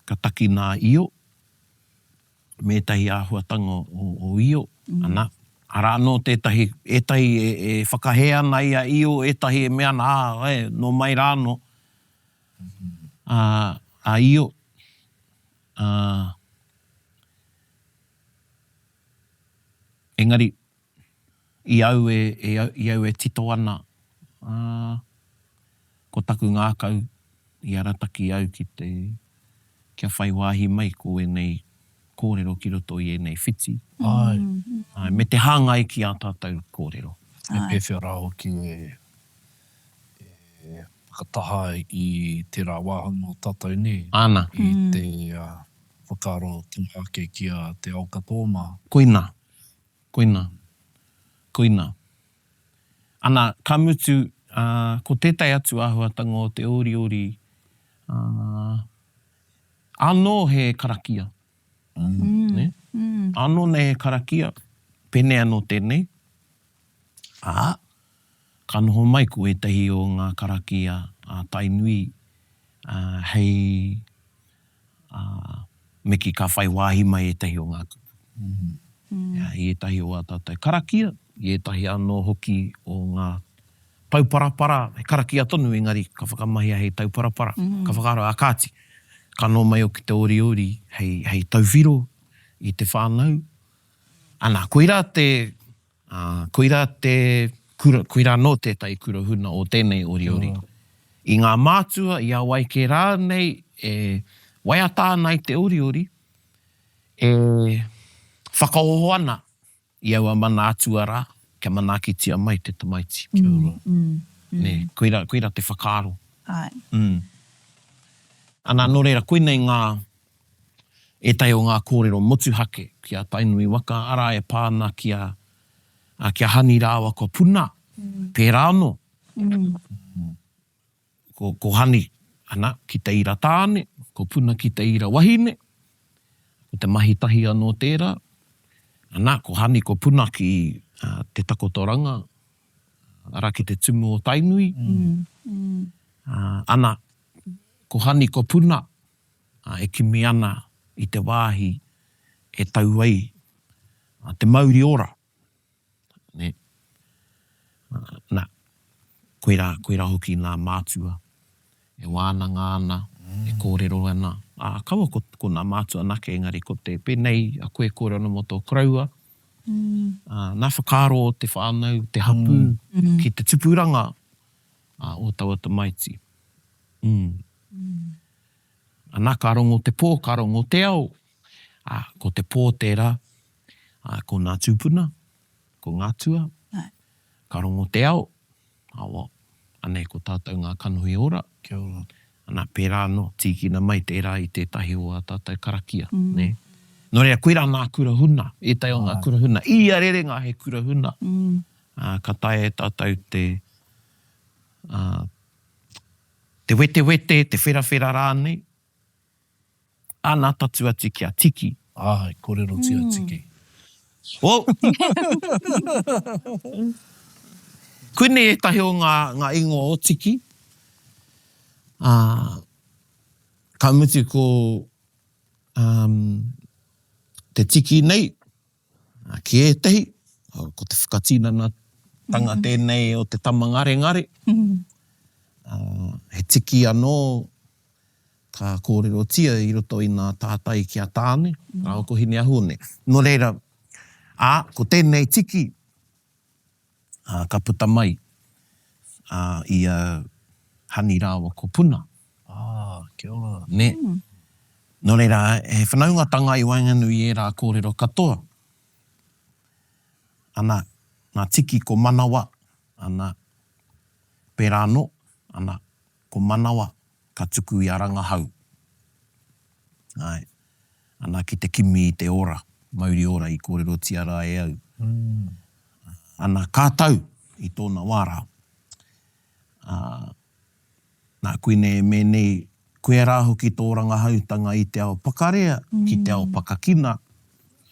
ka taki nā Io, me ētahi āhuatanga o, o Io, ana, arā anō tētahi, ētahi e, e whakahē ana i a Io, ētahi e mea ana, ā, e, nō mai rā anō, ā, a Io, ā, engari, I au e, i au e tito ana, ā, ko taku ngākau i arataki au ki te, kia whai wāhi mai ko ēnei kōrero ki roto i ēnei whiti. Āe. Āe, me te hāngai ki ā tātou kōrero. Me pēwhea rā hoki e, e whakataha i tērā wāhanga o tātou nē? Āna. I te whakaarotanga ake ki a Te Aokatoa mā. Koinā. Koina. Koina. Ana, ka mutu, ā, ko tētahi atu āhuatanga o te oriori, ā, ānō he karakia. Nē? Ānō nei he karakia, pēnei anō tēnei, ā, ka noho mai ko ētahi o ngā karakia a Tainui, ā, hei, ā, me kī ka whai wāhi mai ētahi o ngā kupu i ētahi o ā tātou karakia, i ētahi anō hoki o ngā tauparapara, he karakia tonu engari ka whakamahia hei tauparapara, ka whakaaro, ā kāti, ka noho mai hoki te oriori hei, hei tauwhiro i te whānau. Ana, koirā te, Ā, koirā te kura, koirā anō tētahi kura huna o tēnei oriori. I ngā mātua, i a wai kē rānei e waiata ana i te oriori, e whakaoho ana i aua mana atua rā kia manaakitia mai te tamaiti. Kia ora. Nē, koirā, koirā te whakaaro. Āe. Mm. Ana, nō reira, koinei ngā, ētahi o ngā kōrero motuhake ki a Tainui waka, arā e pā ana ki a, ki a Hani rāua ko Puna, pērā anō. Ko, ko Hani, ana, ki te ira tāne, ko Puna ki te ira wahine, ko te mahi tahi anō tērā. Ana, ko Hani, ko Puna ki te takotoranga, arā ki te tumu o Tainui. Ana, ko Hani, ko Puna, e kimi ana i te wāhi e tau ai te mauri ora, nē. Nā, koirā, koirā hoki nā mātua e wānanga ana, e kōrero ana, ā, kaua ko, ko nā mātua anake, engari ko te, pēnei a koe e kōrero ana mō tō koroua, ā, nā whakaaro o te whānau, te hapū, ki te tupuranga o taua tamaiti. Mm. Ana, ka rongo te pō, ka rongo te ao. Ā, ko te pō tērā, ā, ko ngā tūpuna, ko ngā atua. Ka rongo te ao, ā, well, anei ko tātou ngā kanohi ora. Kia ora. Ana, pērā anō, tīkina mai tērā i tētahi o ā tātou karakia, nē. Nō reira, koirā ngā kura huna, ētahi o ngā kura huna. I ia rerenga he kura huna, ā, ka taea e tātou te, ā, Te wetewete, te wherawhera rānei. Ana tatu atu ki a Tiki. Āe, kōrerotia Tiki. Oh! Koinei ētahi o ngā, ngā ingoa o Tiki. Ā, ka mutu ko, um, te Tiki nei, Ki ētahi, ko te whakatinanatanga tēnei o te tama ngarengare, he tiki anō ka kōrerotia i roto i ngā tātai ki a Tāne rāua ko Hineahuone. Nō reira, Ā, ko tēnei tiki, ā, ka puta mai, ā, i a Hani rāua ko Puna. Ā, kia ora. Nē. Nō reira, he whanaungatanga i waenganui i ērā kōrero katoa. Ana, ngā tiki ko Manawa, ana, pērā anō, ana, ko Manawa ka tuku i a Rangahau. Āe. Ana, ki te kimi i te ora, mauri ora i kōrerotia rā e au. Ana, ka tau i tōna wā rā. Ā, nā, koinei e mea nei, koia rā hoki tō rangahautanga i te ao pakarea ki te ao pakakina,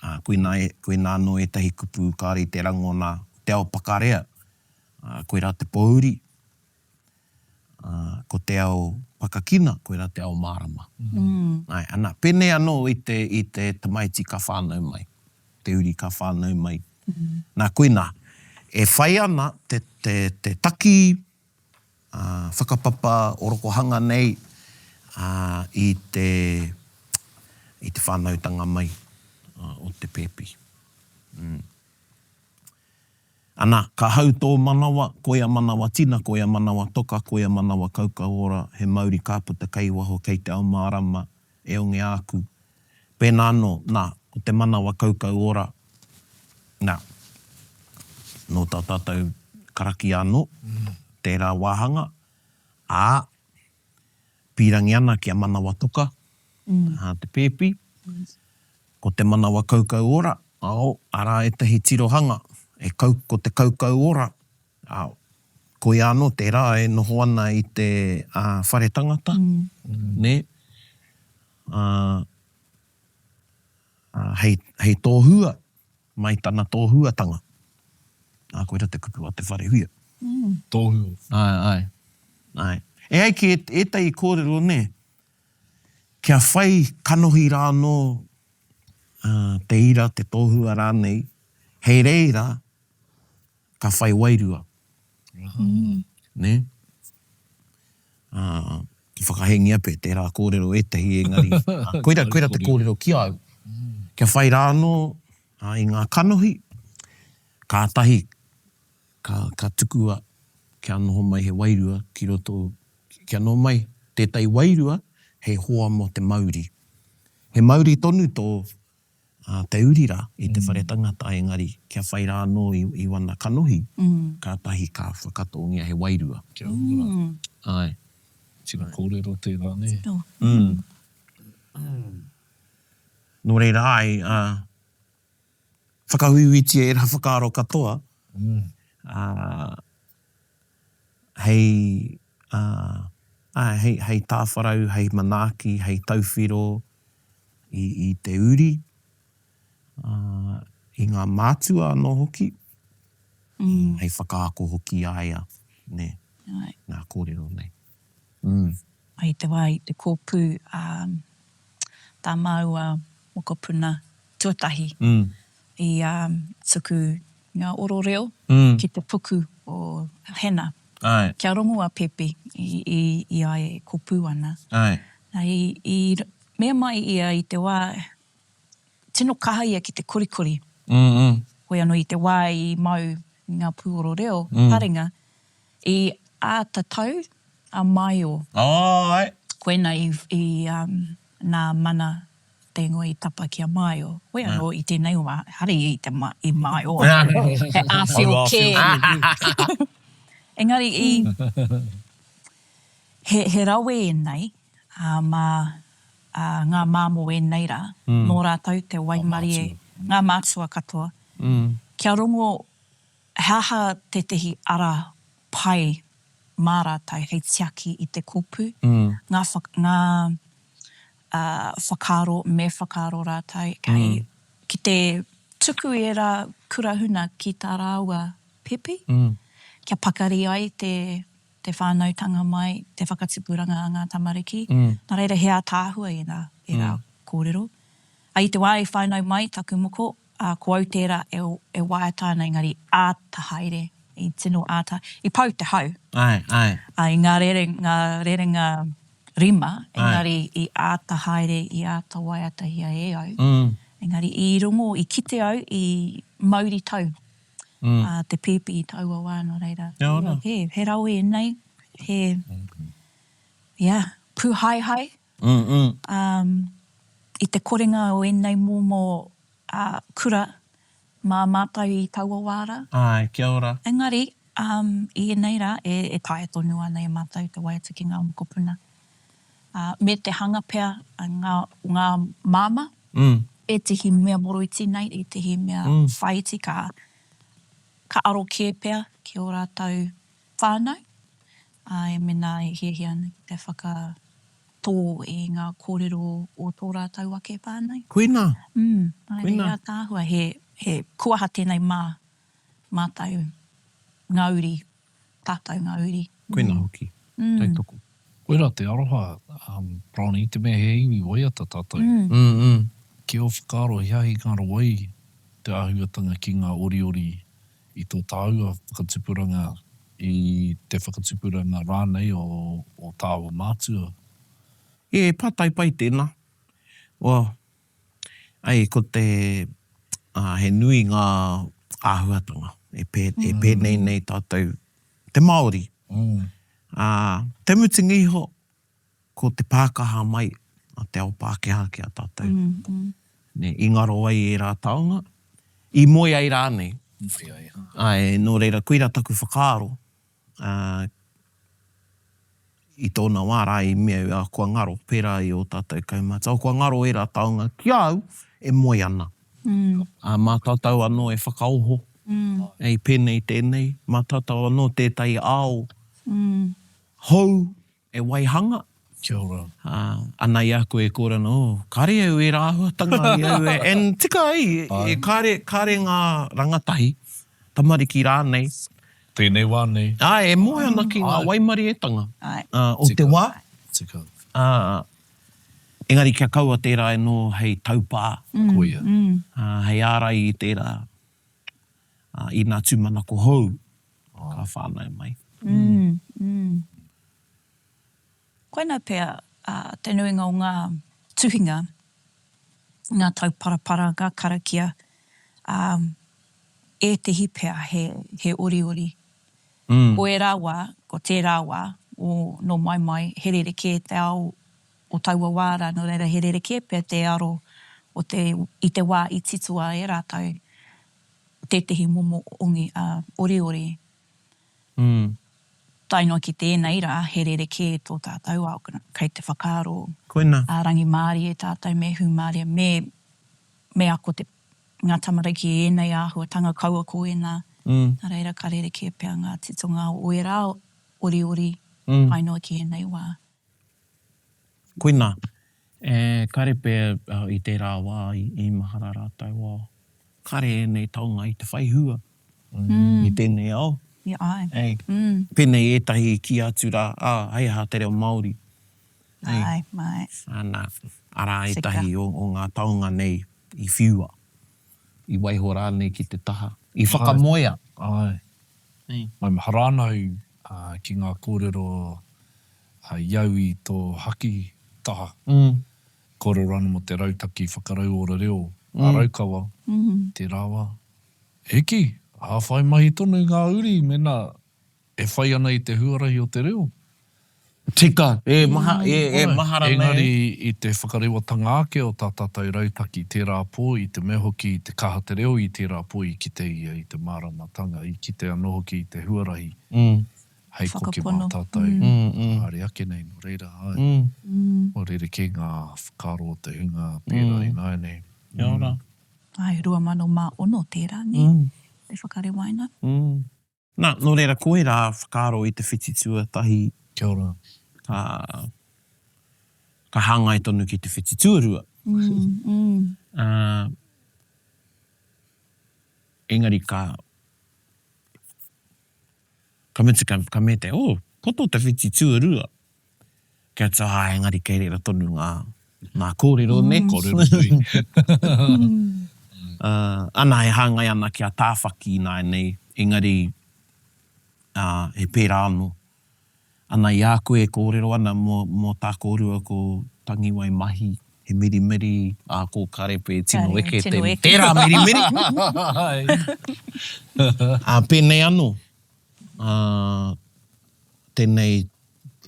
ā, koinā, koinā anō ētahi kupu kāore i te rangona, te ao pakarea, ā, koirā te pōuri, ā, ko te ao pakakina, koirā te ao mārama. Āe, ana, pēnei anō i te, i te tamaiti ka whānau mai, te uri ka whānau mai. Nā, koinā, e whai ana te, te, te taki, ā, whakapapa orokohanga nei, ā, i te, i te whānautanga mai, ā, o te pēpi. Mm. Ana, ka hau tō manawa, koia manawa tina, koia manawa toka, koia manawa kaukau ora, he mauri ka puta kei waho, kei te ao mārama, e onge āku. Pēnā anō, nā, ko te manawa kaukau ora, nā, nō tā tātou karakia anō, tērā wāhanga, ā, pīrangi ana kia manawa toka, ā, te pēpi, Ko te manawa kaukau ora, ao, arā ētahi tirohanga, e kau, ko te kaukau ora, ao, koia anō tērā e noho ana i te whare tangata, nē, ā, ā, hei, hei tōhua mai tana tōhuatanga. Ā, koirā te kupu a Te Wharehuia. Tōhua. Āe, āe, āe. E ai ki ētahi kōrero, nē, Kia whai kanohi rā anō te ira, te tohua rānei, hei reira ka whai wairua. Nē? Ā, ka whakahēngia pea tērā kōrero ētahi engari, koira, koira te kōrero ki a au. Kia whai rā anō i ngā kanohi, kātahi ka, ka tukua kia noho mai he wairua ki roto, kia noho mai tētahi wairua hei hoa mō te mauri. He mauri tonu tō te uri rā i te whare tangata engari kia whai rā anō i, i wana kanohi, kātahi ka whakatōngia he wairua. Kia ora. Āe. Tino kōrero tērā, nē? Tino. Nō reira, āe, ā, Whakahuihuitia ērā whakaaro katoa, ā, hei, ā, āe, hei, hei tāwharau, hei manaaki, hei tauwhiro i, i te uri, ā, i ngā mātua anō hoki, hei whakaako hoki i a ia, nē, ngā kōrero nei. Mm. I te wā i te kōpū, ā, tā māua mokopuna tuatahi i tuku ngā oro reo ki te puku o Hannah. Kia rongo a Pepe i a ia e kōpū ana. I mea mai ia i te wā, tino kaha ia ki te korikori. Hoi anō i te wā i mau i ngā pūoro reo, taringa, i āta tau a Maio. Koina i nā Mana te ingoa i tapa ki a Maio. Hoi anō i tēnei wā, ehara ia i te i Maio, he āwhio kē. Engari i, he, he rawe ēnei, ā, mā ngā māmō ēnei rā, nō rātou te waimarie, ngā mātua katoa, kia rongo he aha tētehi ara pai mā rātou hei tiaki i te kōpū, ngā, ngā whakaaro me whakaaro rātou kei, ki te tuku i ērā kura huna ki tā rāua pepi, kia pakari ai te, te whānautanga mai, te whakatipuranga a ngā tamariki. Nā reira he ātaahua ērā, ērā kōrero. I te wā i whānau mai taku moko, ā, ko au tērā e, e waiata ana engari āta haere, i tino āta, i pau te hau. Āe, āe. Ā, i ngā rere, ngā rerenga rima, engari i āta haere, i āta waiatahia e au. Engari i rongo, i kite au i mauri tau te pēpi i taua wā, nō reira, he, he rawe ēnei, he, yeah, pūhaehae, i te korenga o ēnei momo kura mā mātou i taua wā rā. Āe, kia ora. Engari, i ēnei rā, e taea tonu ana e mātou te waiata ki ngā mokopuna. Me te hanga pea ngā, ngā māmā, ētehi mea moroiti nei, ētehi mea whāiti ka, ka aro kē pea ki ō rātou whānau, āe, mēnā e hiahia ana ki te whakatō i ngā kōrero o tō rātou ake whānau. Koinā! Nā reira, he ātaahua, he, he kuaha tēnei mā mātou ngā uri, tātou ngā uri. Koinā hoki, tautoko. Koirā te aroha, Bronnie, i te mea he iwi waiata tātou. Ki ō whakaaro, he ahi ngaro ai te āhuatanga ki ngā oriori i tō tāua whakatupuranga, i te whakatupuranga rānei o ō tāua mātua? He pātai pai tēnā. Well, Ai, ko te, ā, he nui ngā āhuatanga e pē, e pēnei nei tātou, te Māori. Ā, te mutunga iho, ko te pākaha mai a te ao Pākehā ki a tātou. Nē, i ngaro ai ērā taonga, i moe ai rānei. Moe ai, ā. Āe, nō reira, koirā taku whakaaro, ā, i tōna wā rā i mea au, ā, kua ngaro, pērā i ō tātou kaumātua, kua ngaro ērā taonga ki a au e moe ana. Ā, mā tātou anō e whakaoho, hei pēnei tēnei, mā tātou anō tētahi ao hou e waihanga. Kia ora. Ā, ana i a koe e kōrero ana, oh, kāre au ērā āhuatanga i au e, and tika ai, e kāre, kāre ngā rangatahi, tamariki rānei, Tēnei wā nei. Āe, e moe ana ki ngā waimarietanga o te wā. Tika. Ā, engari kia kaua tērā e noho hei taupā. Koia. Ā, hei ārai i tērā, ā, i ngā tūmanako hou ka whānau mai. Koinā pea te nuinga o ngā tuhinga, ngā tauparapara, ngā karakia, ā, ētehi pea he, he oriori. Ko ērā wā, ko tērā wā, o nō mai mai, he rerekē te ao o taua wā rā, nō reira he rerekē pea te aro o te, i te wā i titoa e rātou tētehi momo ongi, ā, oriori. Tae noa ki tēnei rā, he rerekē tō tātou ao, kei te whakaaro Koina. a rangimārie tātou me hūmārie, me, me ako te, ngā tamariki i ēnei āhuatanga, kaua ko ēnā. Nā reira, ka rerekē pea ngā titonga o ērā oriori tae noa ki ēnei wā. Koina. E, kare pea i tērā wā i mahara rātou, oh, kare ēnei taonga i te whai hua i tēnei ao. Yeah, āe. Ei, pēnei ētahi i kī atu rā, ā, hei aha te reo Māori. Ei. Āe, āe. Ana, arā ētahi o, o ngā taonga nei i whiua, i waiho rānei ki te taha, i whakamoea. Āe. Ei. Maumahara ana au ki ngā kōrero i au i tō haki taha. Kōrero ana mō te rautaki whakarauora reo a Raukawa, tērā wā. Hiki, ā, whai mahi tonu ngā uri mēnā e whai ana i te huarahi o te reo. Tika, e maha, e, e mahara nei. Engari i te whakarewatanga ake o tā tātou rautaki tērā pō, i te mea hoki i te kaha te reo i tērā pō i kite ia i te māramatanga, i kite anō hoki i te huarahi hei koke mā tātou haere ake nei, nō reira, āe, kua rerekē ngā whakaaro o te hunga pērā ināianei. Kia ora. Āe, 2006 tērā, nē, te whakarewaina. Nā, nō reira, koirā whakaaro i te whiti tuatahi. Kia ora. Ka, ka hāngai tonu ki te whiti tuarua. Ā, engari ka, Ka mutu ka, ka mea te, oh, poto te whiti tuarua. Kia atu, ah, engari kei reira tonu ngā, ngā kōrero, nē? Kōrero nui. Uh, ana, e hāngai ana ki a Tāwhaki ināianei, engari, uh, he pērā anō. Ana, i a koe e kōrero ana mō, mō tā kōrua ko Tangiwai mahi. He mirimiri, ā, ko Karepe tino eke te, tērā mirimiri. Ā, pēnei anō, ā, tēnei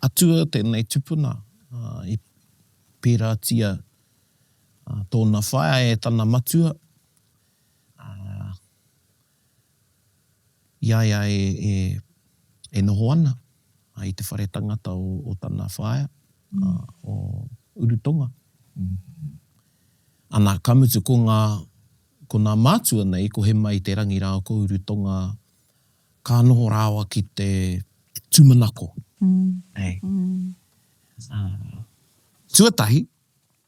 atua, tēnei tupuna, ā, i pērātia tōna whaea e tana matua, ā, i a ia e noho ana i te whare tangata o tana whaea, o Urutonga. Ana, ka mutu ko ngā, ko nā mātua nei, ko Hema-i-te-rangi rāua ko Urutonga, ka noho rāua ki te tūmanako. Nei. Tuatahi,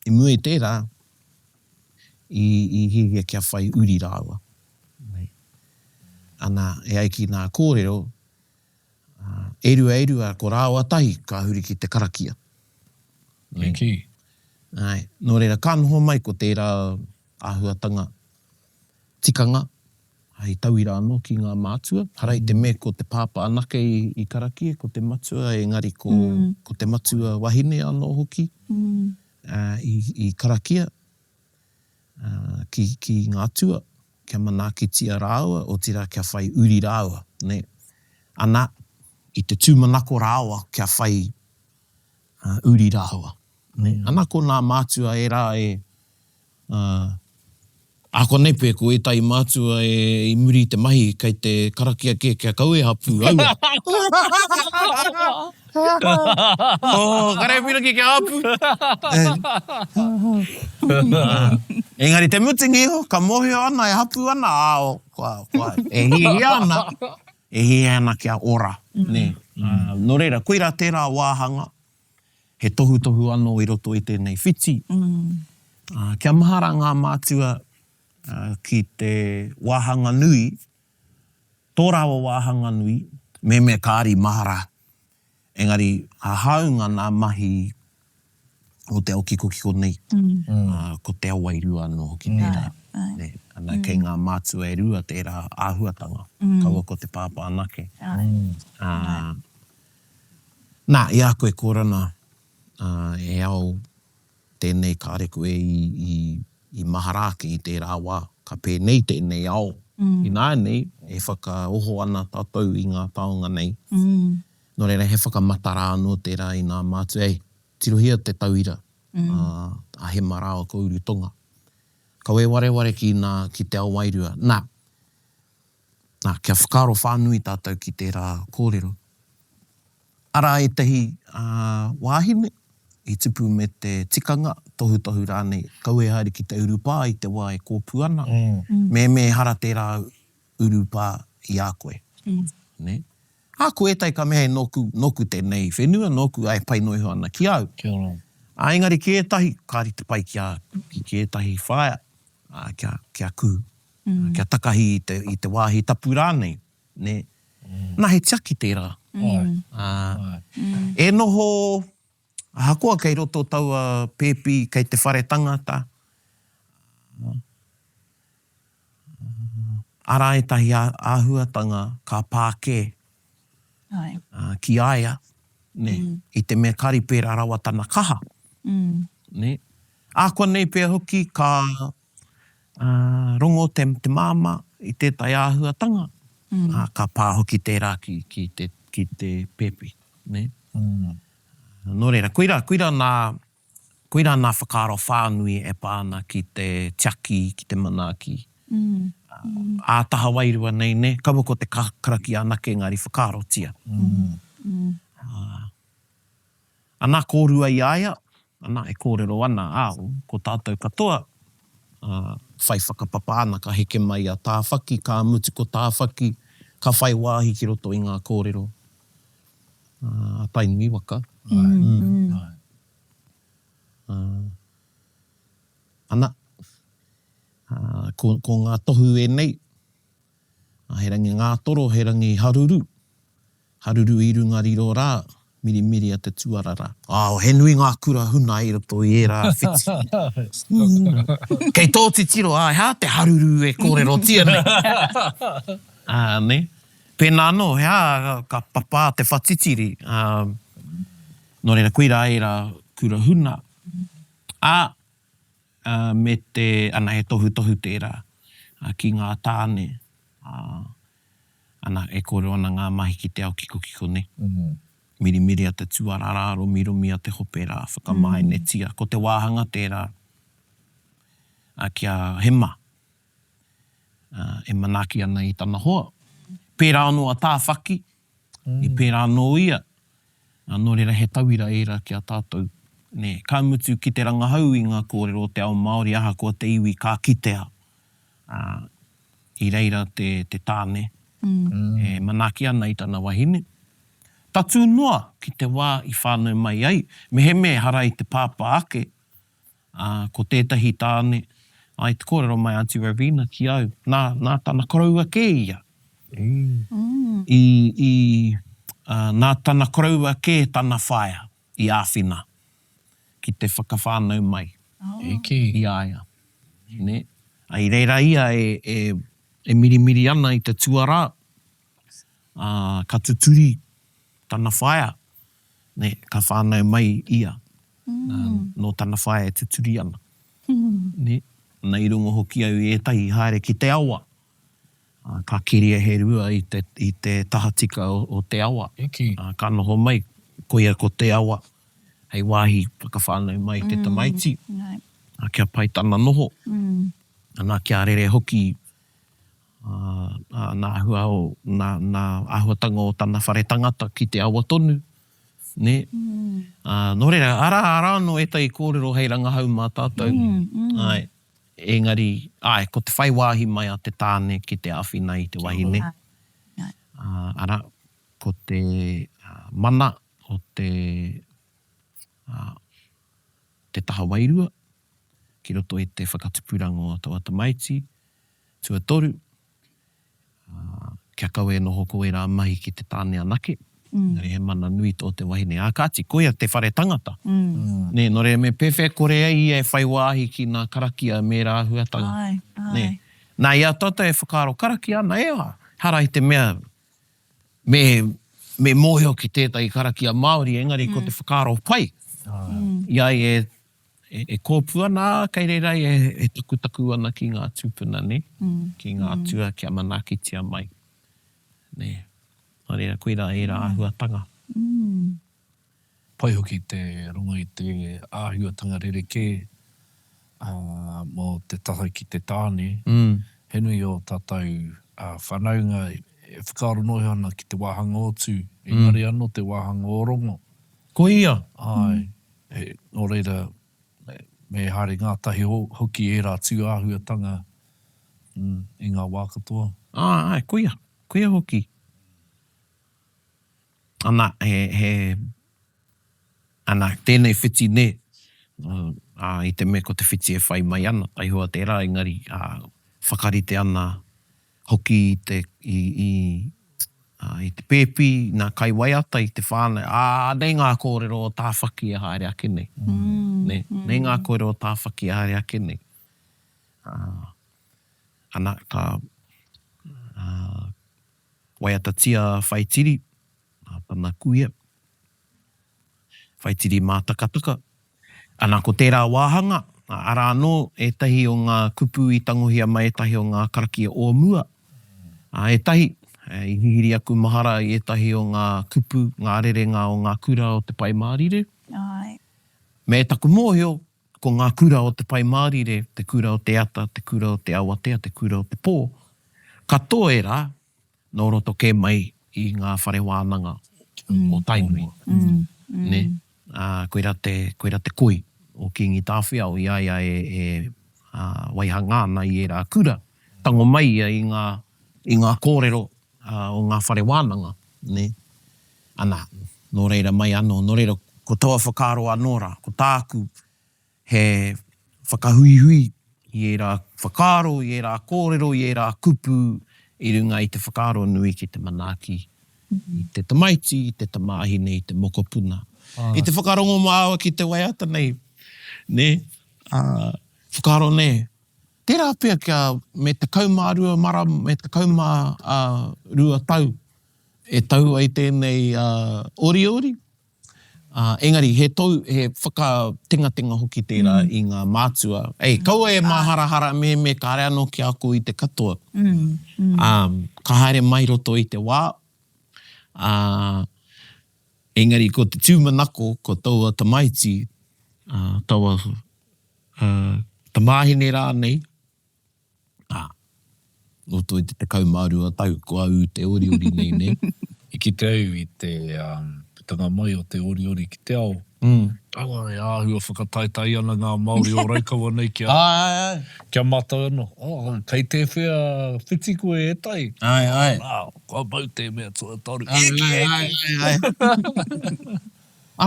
I mua i tērā, i, i hiahia kia whai uri rāua. Ana, e ai ki nā kōrero, e rua e rua, ko rāua tahi ka huri ki te karakia. Me kī. Āe. Nō reira, ka noho mai ko tērā āhuatanga tikanga hei tauira anō ki ngā mātua. Hara i te mea ko te pāpā anake i karakia, ko te matua, engari ko, ko te matua wahine anō hoki i karakia ki, ki ngā atua, kia manaakitia rāua, otirā kia whai uri rāua, nē. Ana, i te tūmanako rāua kia whai uri rāua, nē. Ana ko nā mātua ērā e, Ā, konei pea ko ētahi mātua e i muri i te mahi kei te karakia kē kia kaua e hapū aua. Oh, kare pīrangi kia hapū. Engari te mutunga iho, ka mōhio ana e hapū ana, ā, kua, kua, e hiahia ana, e hiahia ana kia ora, nē. Nō reira, koirā tērā wāhanga He tohutohu anō i roto i tēnei whiti, ā, kia mahara ngā mātua ki te wāhanga nui, tō rāua wāhanga nui, mehemea kāri mahara, engari hāunga nā mahi o te ao kikokiko nei, ā, ko te ao wairua anō hoki tērā. Nē, ana kei ngā mātua e rua tērā āhuatanga, kaua ko te pāpā anake. Ā, Nā, i a koe Kōrana, ā, he ao tēnei kāre koe i, i, i mahara ake i tērā wā, ka pēnei tēnei ao. Ināianei, e whakaoho ana tātou i ngā taonga nei. Nō reira, he whakamatara anō tērā i ngā mātua, ei, tirohia te tauira, ā, a Hema rāua ko Urutonga. Kaua e wareware ki nā, ki te ao wairua. Nā, Nā, kia whakaaro whānui tātou ki tērā kōrero. Arā ētahi wāhine i tupu me te tikanga, tohutohu rānei, kaua e haere ki te urupā i te wā e kōpū ana, mehemea ehara tērā urupā i a koe. Nē? Ā, ko ētahi ka mea, nōku, nōku tēnei whenua, nōku, ā, e pai noa iho ana ki au. Kia ora. Ā, engari ki ētahi, kāre te pai ki a, ki ētahi whaea, ā, kia, kia kū. kia takahi i te, i te wāhi tapu rānei, nē. Nā, he tiaki tērā. Ā, e noho, ahakoa kei roto taua pēpi kei te whare tangata, arā ētahi āhuatanga ka pā kē ki a ia, nē, i te mea kari pērā rawa tana kaha, nē. Ākuanei pea hoki ka Ā, rongo te, te māmā i tētahi āhuatanga, ā, ka pā hoki tērā ki, ki te, ki te pēpi, nē. Nō reira, koirā, koirā nā, koirā nā whakaaro whānui e pā ana ki te tiaki, ki te manaaki, ā taha wairua nei, nē, kaua ko te karakia anake engari whakaarotia. Ā. Ana kōrua i a ia, ana e kōrero ana, ā, ko tātou katoa, ā, whai whakapapa ana ka heke mai a Tāwhaki, ka mutu ko Tāwhaki, ka whai wāhi ki roto i ngā kōrero a Tainui waka. Ā, ana, ā, ko, ko ngā tohu ēnei, ā, he rangi ngātoro, he rangi haruru, Haruru i runga riro rā, mirimiria te tuara rā. Oh, he nui ngā kura huna i roto i ērā whiti. Kei tō titiro, ā, he aha te haruru e kōrerotia nei? Ā, nē. Pēnā anō, he aha ka papā te whatitiri, ā, nō reira, koirā ērā kura huna. Ā. me te, ana, he tohutohu tērā ki ngā tāne, ana, e kōrero ana ngā mahi ki te ao kikokiko nei. Mirimiria te tuara rā, romiromia te hope rā, whakamāenetia. Ko te wāhanga tērā kia hema e manaaki ana i tana hoa. Pērā anō a Tāwhaki, i pērā anō ia. Nō reira he tauira ērā ki a tātou. Nē, ka mutu ki te rangahau i ngā kōrero o te ao Māori ahakoa te iwi ka kitea i reira te tāne e manaaki ana i tana wahine. Tatū noa ki te wā i whānau mai ai, mehemea ehara i te pāpā ake, ā, ko tētahi tāne, ā, i te kōrero mai Aunty Rovena ki au, nā, nā tana koroua kē ia. I, i, ā, nā tana koroua kē tana whaea i āwhina ki te whakawhānau mai i a ia. Nē? Ā, i reira ia e, e, e mirimiri ana i te tuarā, ā, ka tuturi tana whaea, nē, ka whānau mai ia, nā, nō tana whaea e tuturi ana. Nē? Nā, i rongo hoki au i ētahi i haere ki te awa, ā, ka keria he rua i te, i te tahatika o, o te awa, ā, ka noho mai, koia ko te awa hei wāhi whakawhānau mai i te tamaiti, ā, kia pai tana noho, ana, kia rere hoki ā, nā āhua o, nā, nā āhuatanga o tana whare tangata ki te awa tonu, nē? Ā, nō reira, arā, arā anō ētahi kōrero hei rangahau mā tātou, āe, engari, āe, ko te whai wāhi mai a te tāne ki te āwhina i te wahine, ā, arā, ko te mana o te, ā, te taha wairua ki roto i te whakatupuranga o taua tamaiti, Tuatoru, kia kaua e noho ko ērā mahi ki te tāne anake, engari he mana nui tō te wahine. Ā kāti, koia te whare tangata. Nē, nō reira me pēwhea kore ai ia e whai wāhi ki ngā karakia me ērā āhuatanga. Āe, āe. Nē. Nā, i a tātou e whakaaro karakia ana, e aha, ehara i te mea me, me mōhio ki tētahi karakia Māori, engari ko te whakaaro pai, i a ia e E kōpū ana, ā, kei reira ia e takutaku ana ki ngā tūpuna, nē, ki ngā atua kia manaakitia mai, nē. Nō reira, koirā ērā āhuatanga. Pai hoki te rongo i te āhuatanga rerekē mō te taha ki te tāne. He nui ō tātou whanaunga e whakaaro noa iho ana ki te wāhanga o Tū, engari anō te wāhanga o Rongo. Koia! Āe. Nō reira, me haere ngātahi hoki ērā tū āhuatanga i ngā wā katoa. Āe, āe, koia, koia hoki. Ana, he, he, ana, tēnei whiti nē, ā, i te mea ko te whiti e whai mai ana, taihoa tērā, engari, ā, whakarite ana hoki i te, i, i, ā, i te pēpi, nā kaiwaiata i te whānau, ā, anei ngā kōrero o Tāwhaki e haere ake nei. Nē, nei ngā kōrero o Tāwhaki e haere ake nei. Ā, ana, ka, ā, waiatatia a Whaitiri, ā, tana kuia, Whaitiri Mātakataka. Ana, ko tērā wāhanga, arā anō ētahi o ngā kupu i tangohia mai ētahi o ngā karakia o mua. Ā, ētahi, i hihiri aku mahara i ētahi o ngā kupu, ngā rerenga o ngā kura o te Pai Mārire. Āe. Me taku mōhio, ko ngā kura o te Pai Mārire, te kura o te ata, te kura o te awatea, te kura o te pō, katoa ērā, nō roto kē mai i ngā whare wānanga o Tainui, nē? Ā, koirā te, koirā te koi o Kīngi Tāwhiao i a ia e, e waihanga ana i ērā kura, tango mai ia i ngā, i ngā kōrero o ngā whare wānanga, nē? Ana, nō reira mai anō, nō reira, ko taua whakaaro anō rā, ko tāku he whakahuihui i ērā whakaaro, i ērā kōrero, i ērā kupu i runga i te whakaaro nui ki te manaaki i te tamaiti, i te tamāhine, i te mokopuna. I te whakarongo māua ki te waiata nei, nē, ā, whakaaro nē, tērā pea kia me 12 marama, me 12 tau e tau ai tēnei oriori, Ā, engari he tou, he whakatengatenga hoki tērā i ngā mātua. Ei, kaua e māharahara mehemea kāre anō kia ako i te katoa. Ā, ka haere mai roto i te wā, ā, engari ko te tūmanako ko taua tamaiti, ā, taua, ā, tamāhine rānei, Ā, roto i te 12 tau kua ū te oriori nei, nē? I kite au i te putanga mai o te oriori ki te ao. Aua, e āhua whakataetae ana ngā Māori o Raukawa nei ki a, ki a mātou anō. Oh, kei tēwhea whiti koe e tai? Āe, āe. Nā, kua mau tē mea tuatoru. Eke, eke! Āe, āe, āe.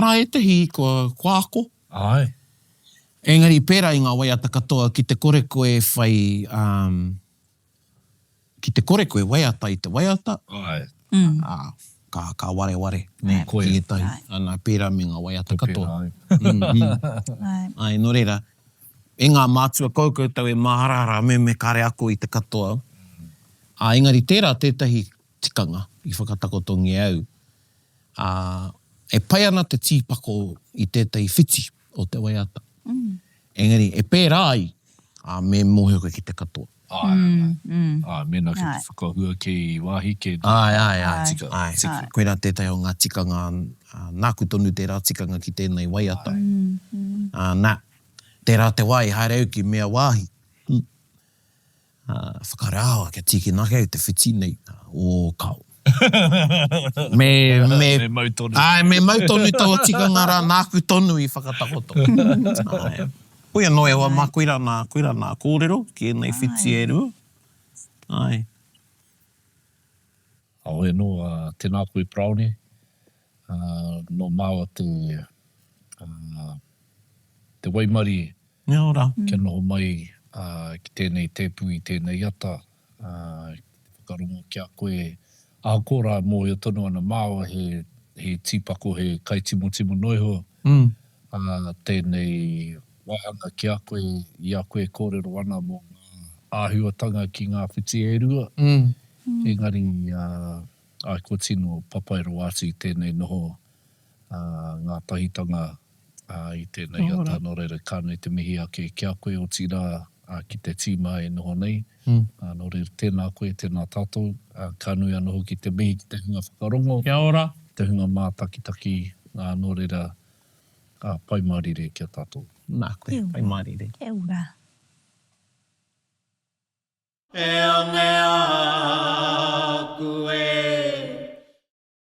Arā ētahi kua, kua ako. Āe. Engari pērā i ngā waiata katoa, ki te kore koe e whai, um, ki te kore koe waiata i te waiata, Āe. ā, ka, ka wareware, nē, ki ētahi. Ana, pērā me ngā waiata katoa. Koe pērā, āe. Āe, nō reira, e ngā mātua kau koutou e māharahara me me kare ako i te katoa. Ā, engari tērā tētahi tikanga i whakatakotongia au, ā, e pai ana te tīpako i tētahi whiti o te waiata. Engari, e pērā ai, ā, me mōhio koe ki te katoa. Āe, āe. Āe, mēnā kei te whakahua kē i wāhi kē. Āe, āe, āe. Tika, tika. Koirā tētahi o ngā tikanga, nāku tonu tērā tikanga ki tēnei waiata. Ā, nā, tērā te wā i haere au ki mea wāhi. Whakarāoa kia tīkina ake au te whiti nei, ō kao. Me, me, me mau tonu. Āe, me mau tonu taua tikanga rā, nāku tonu i whakatakoto. Āe. Hoi anō e hoa mā, koirā nā, koirā nā kōrero ki ēnei whiti e rua. Āe. Heoi anō, tēnā koe Paraone, nō māua te, te waimarie Kia ora. Kia noho mai ki tēnei tēpu i tēnei ata, ki te whakarongo ki a koe. Ahakoa rā e mōhio tonu ana māua he, he tīpako, he kaitimotimo noa iho tēnei wāhanga ki a koe, i a koe e kōrero ana mō ngā āhuatanga ki ngā whiti e rua. Engari, āe, kua tino papai rawa atu i tēnei noho ngātahitanga i tēnei ata, nō reira ka nui te mihi ake ki a koe, otirā ki te tīma e noho nei. Nō reira, tēnā koe, tēnā tātou. Ka nui anō hoki te mihi ki te hunga whakarongo, Kia ora. te hunga mātakitaki, nō reira, pai mārire ki a tātou. Nā koe, pai mārire. Kia ora. E onge aku e.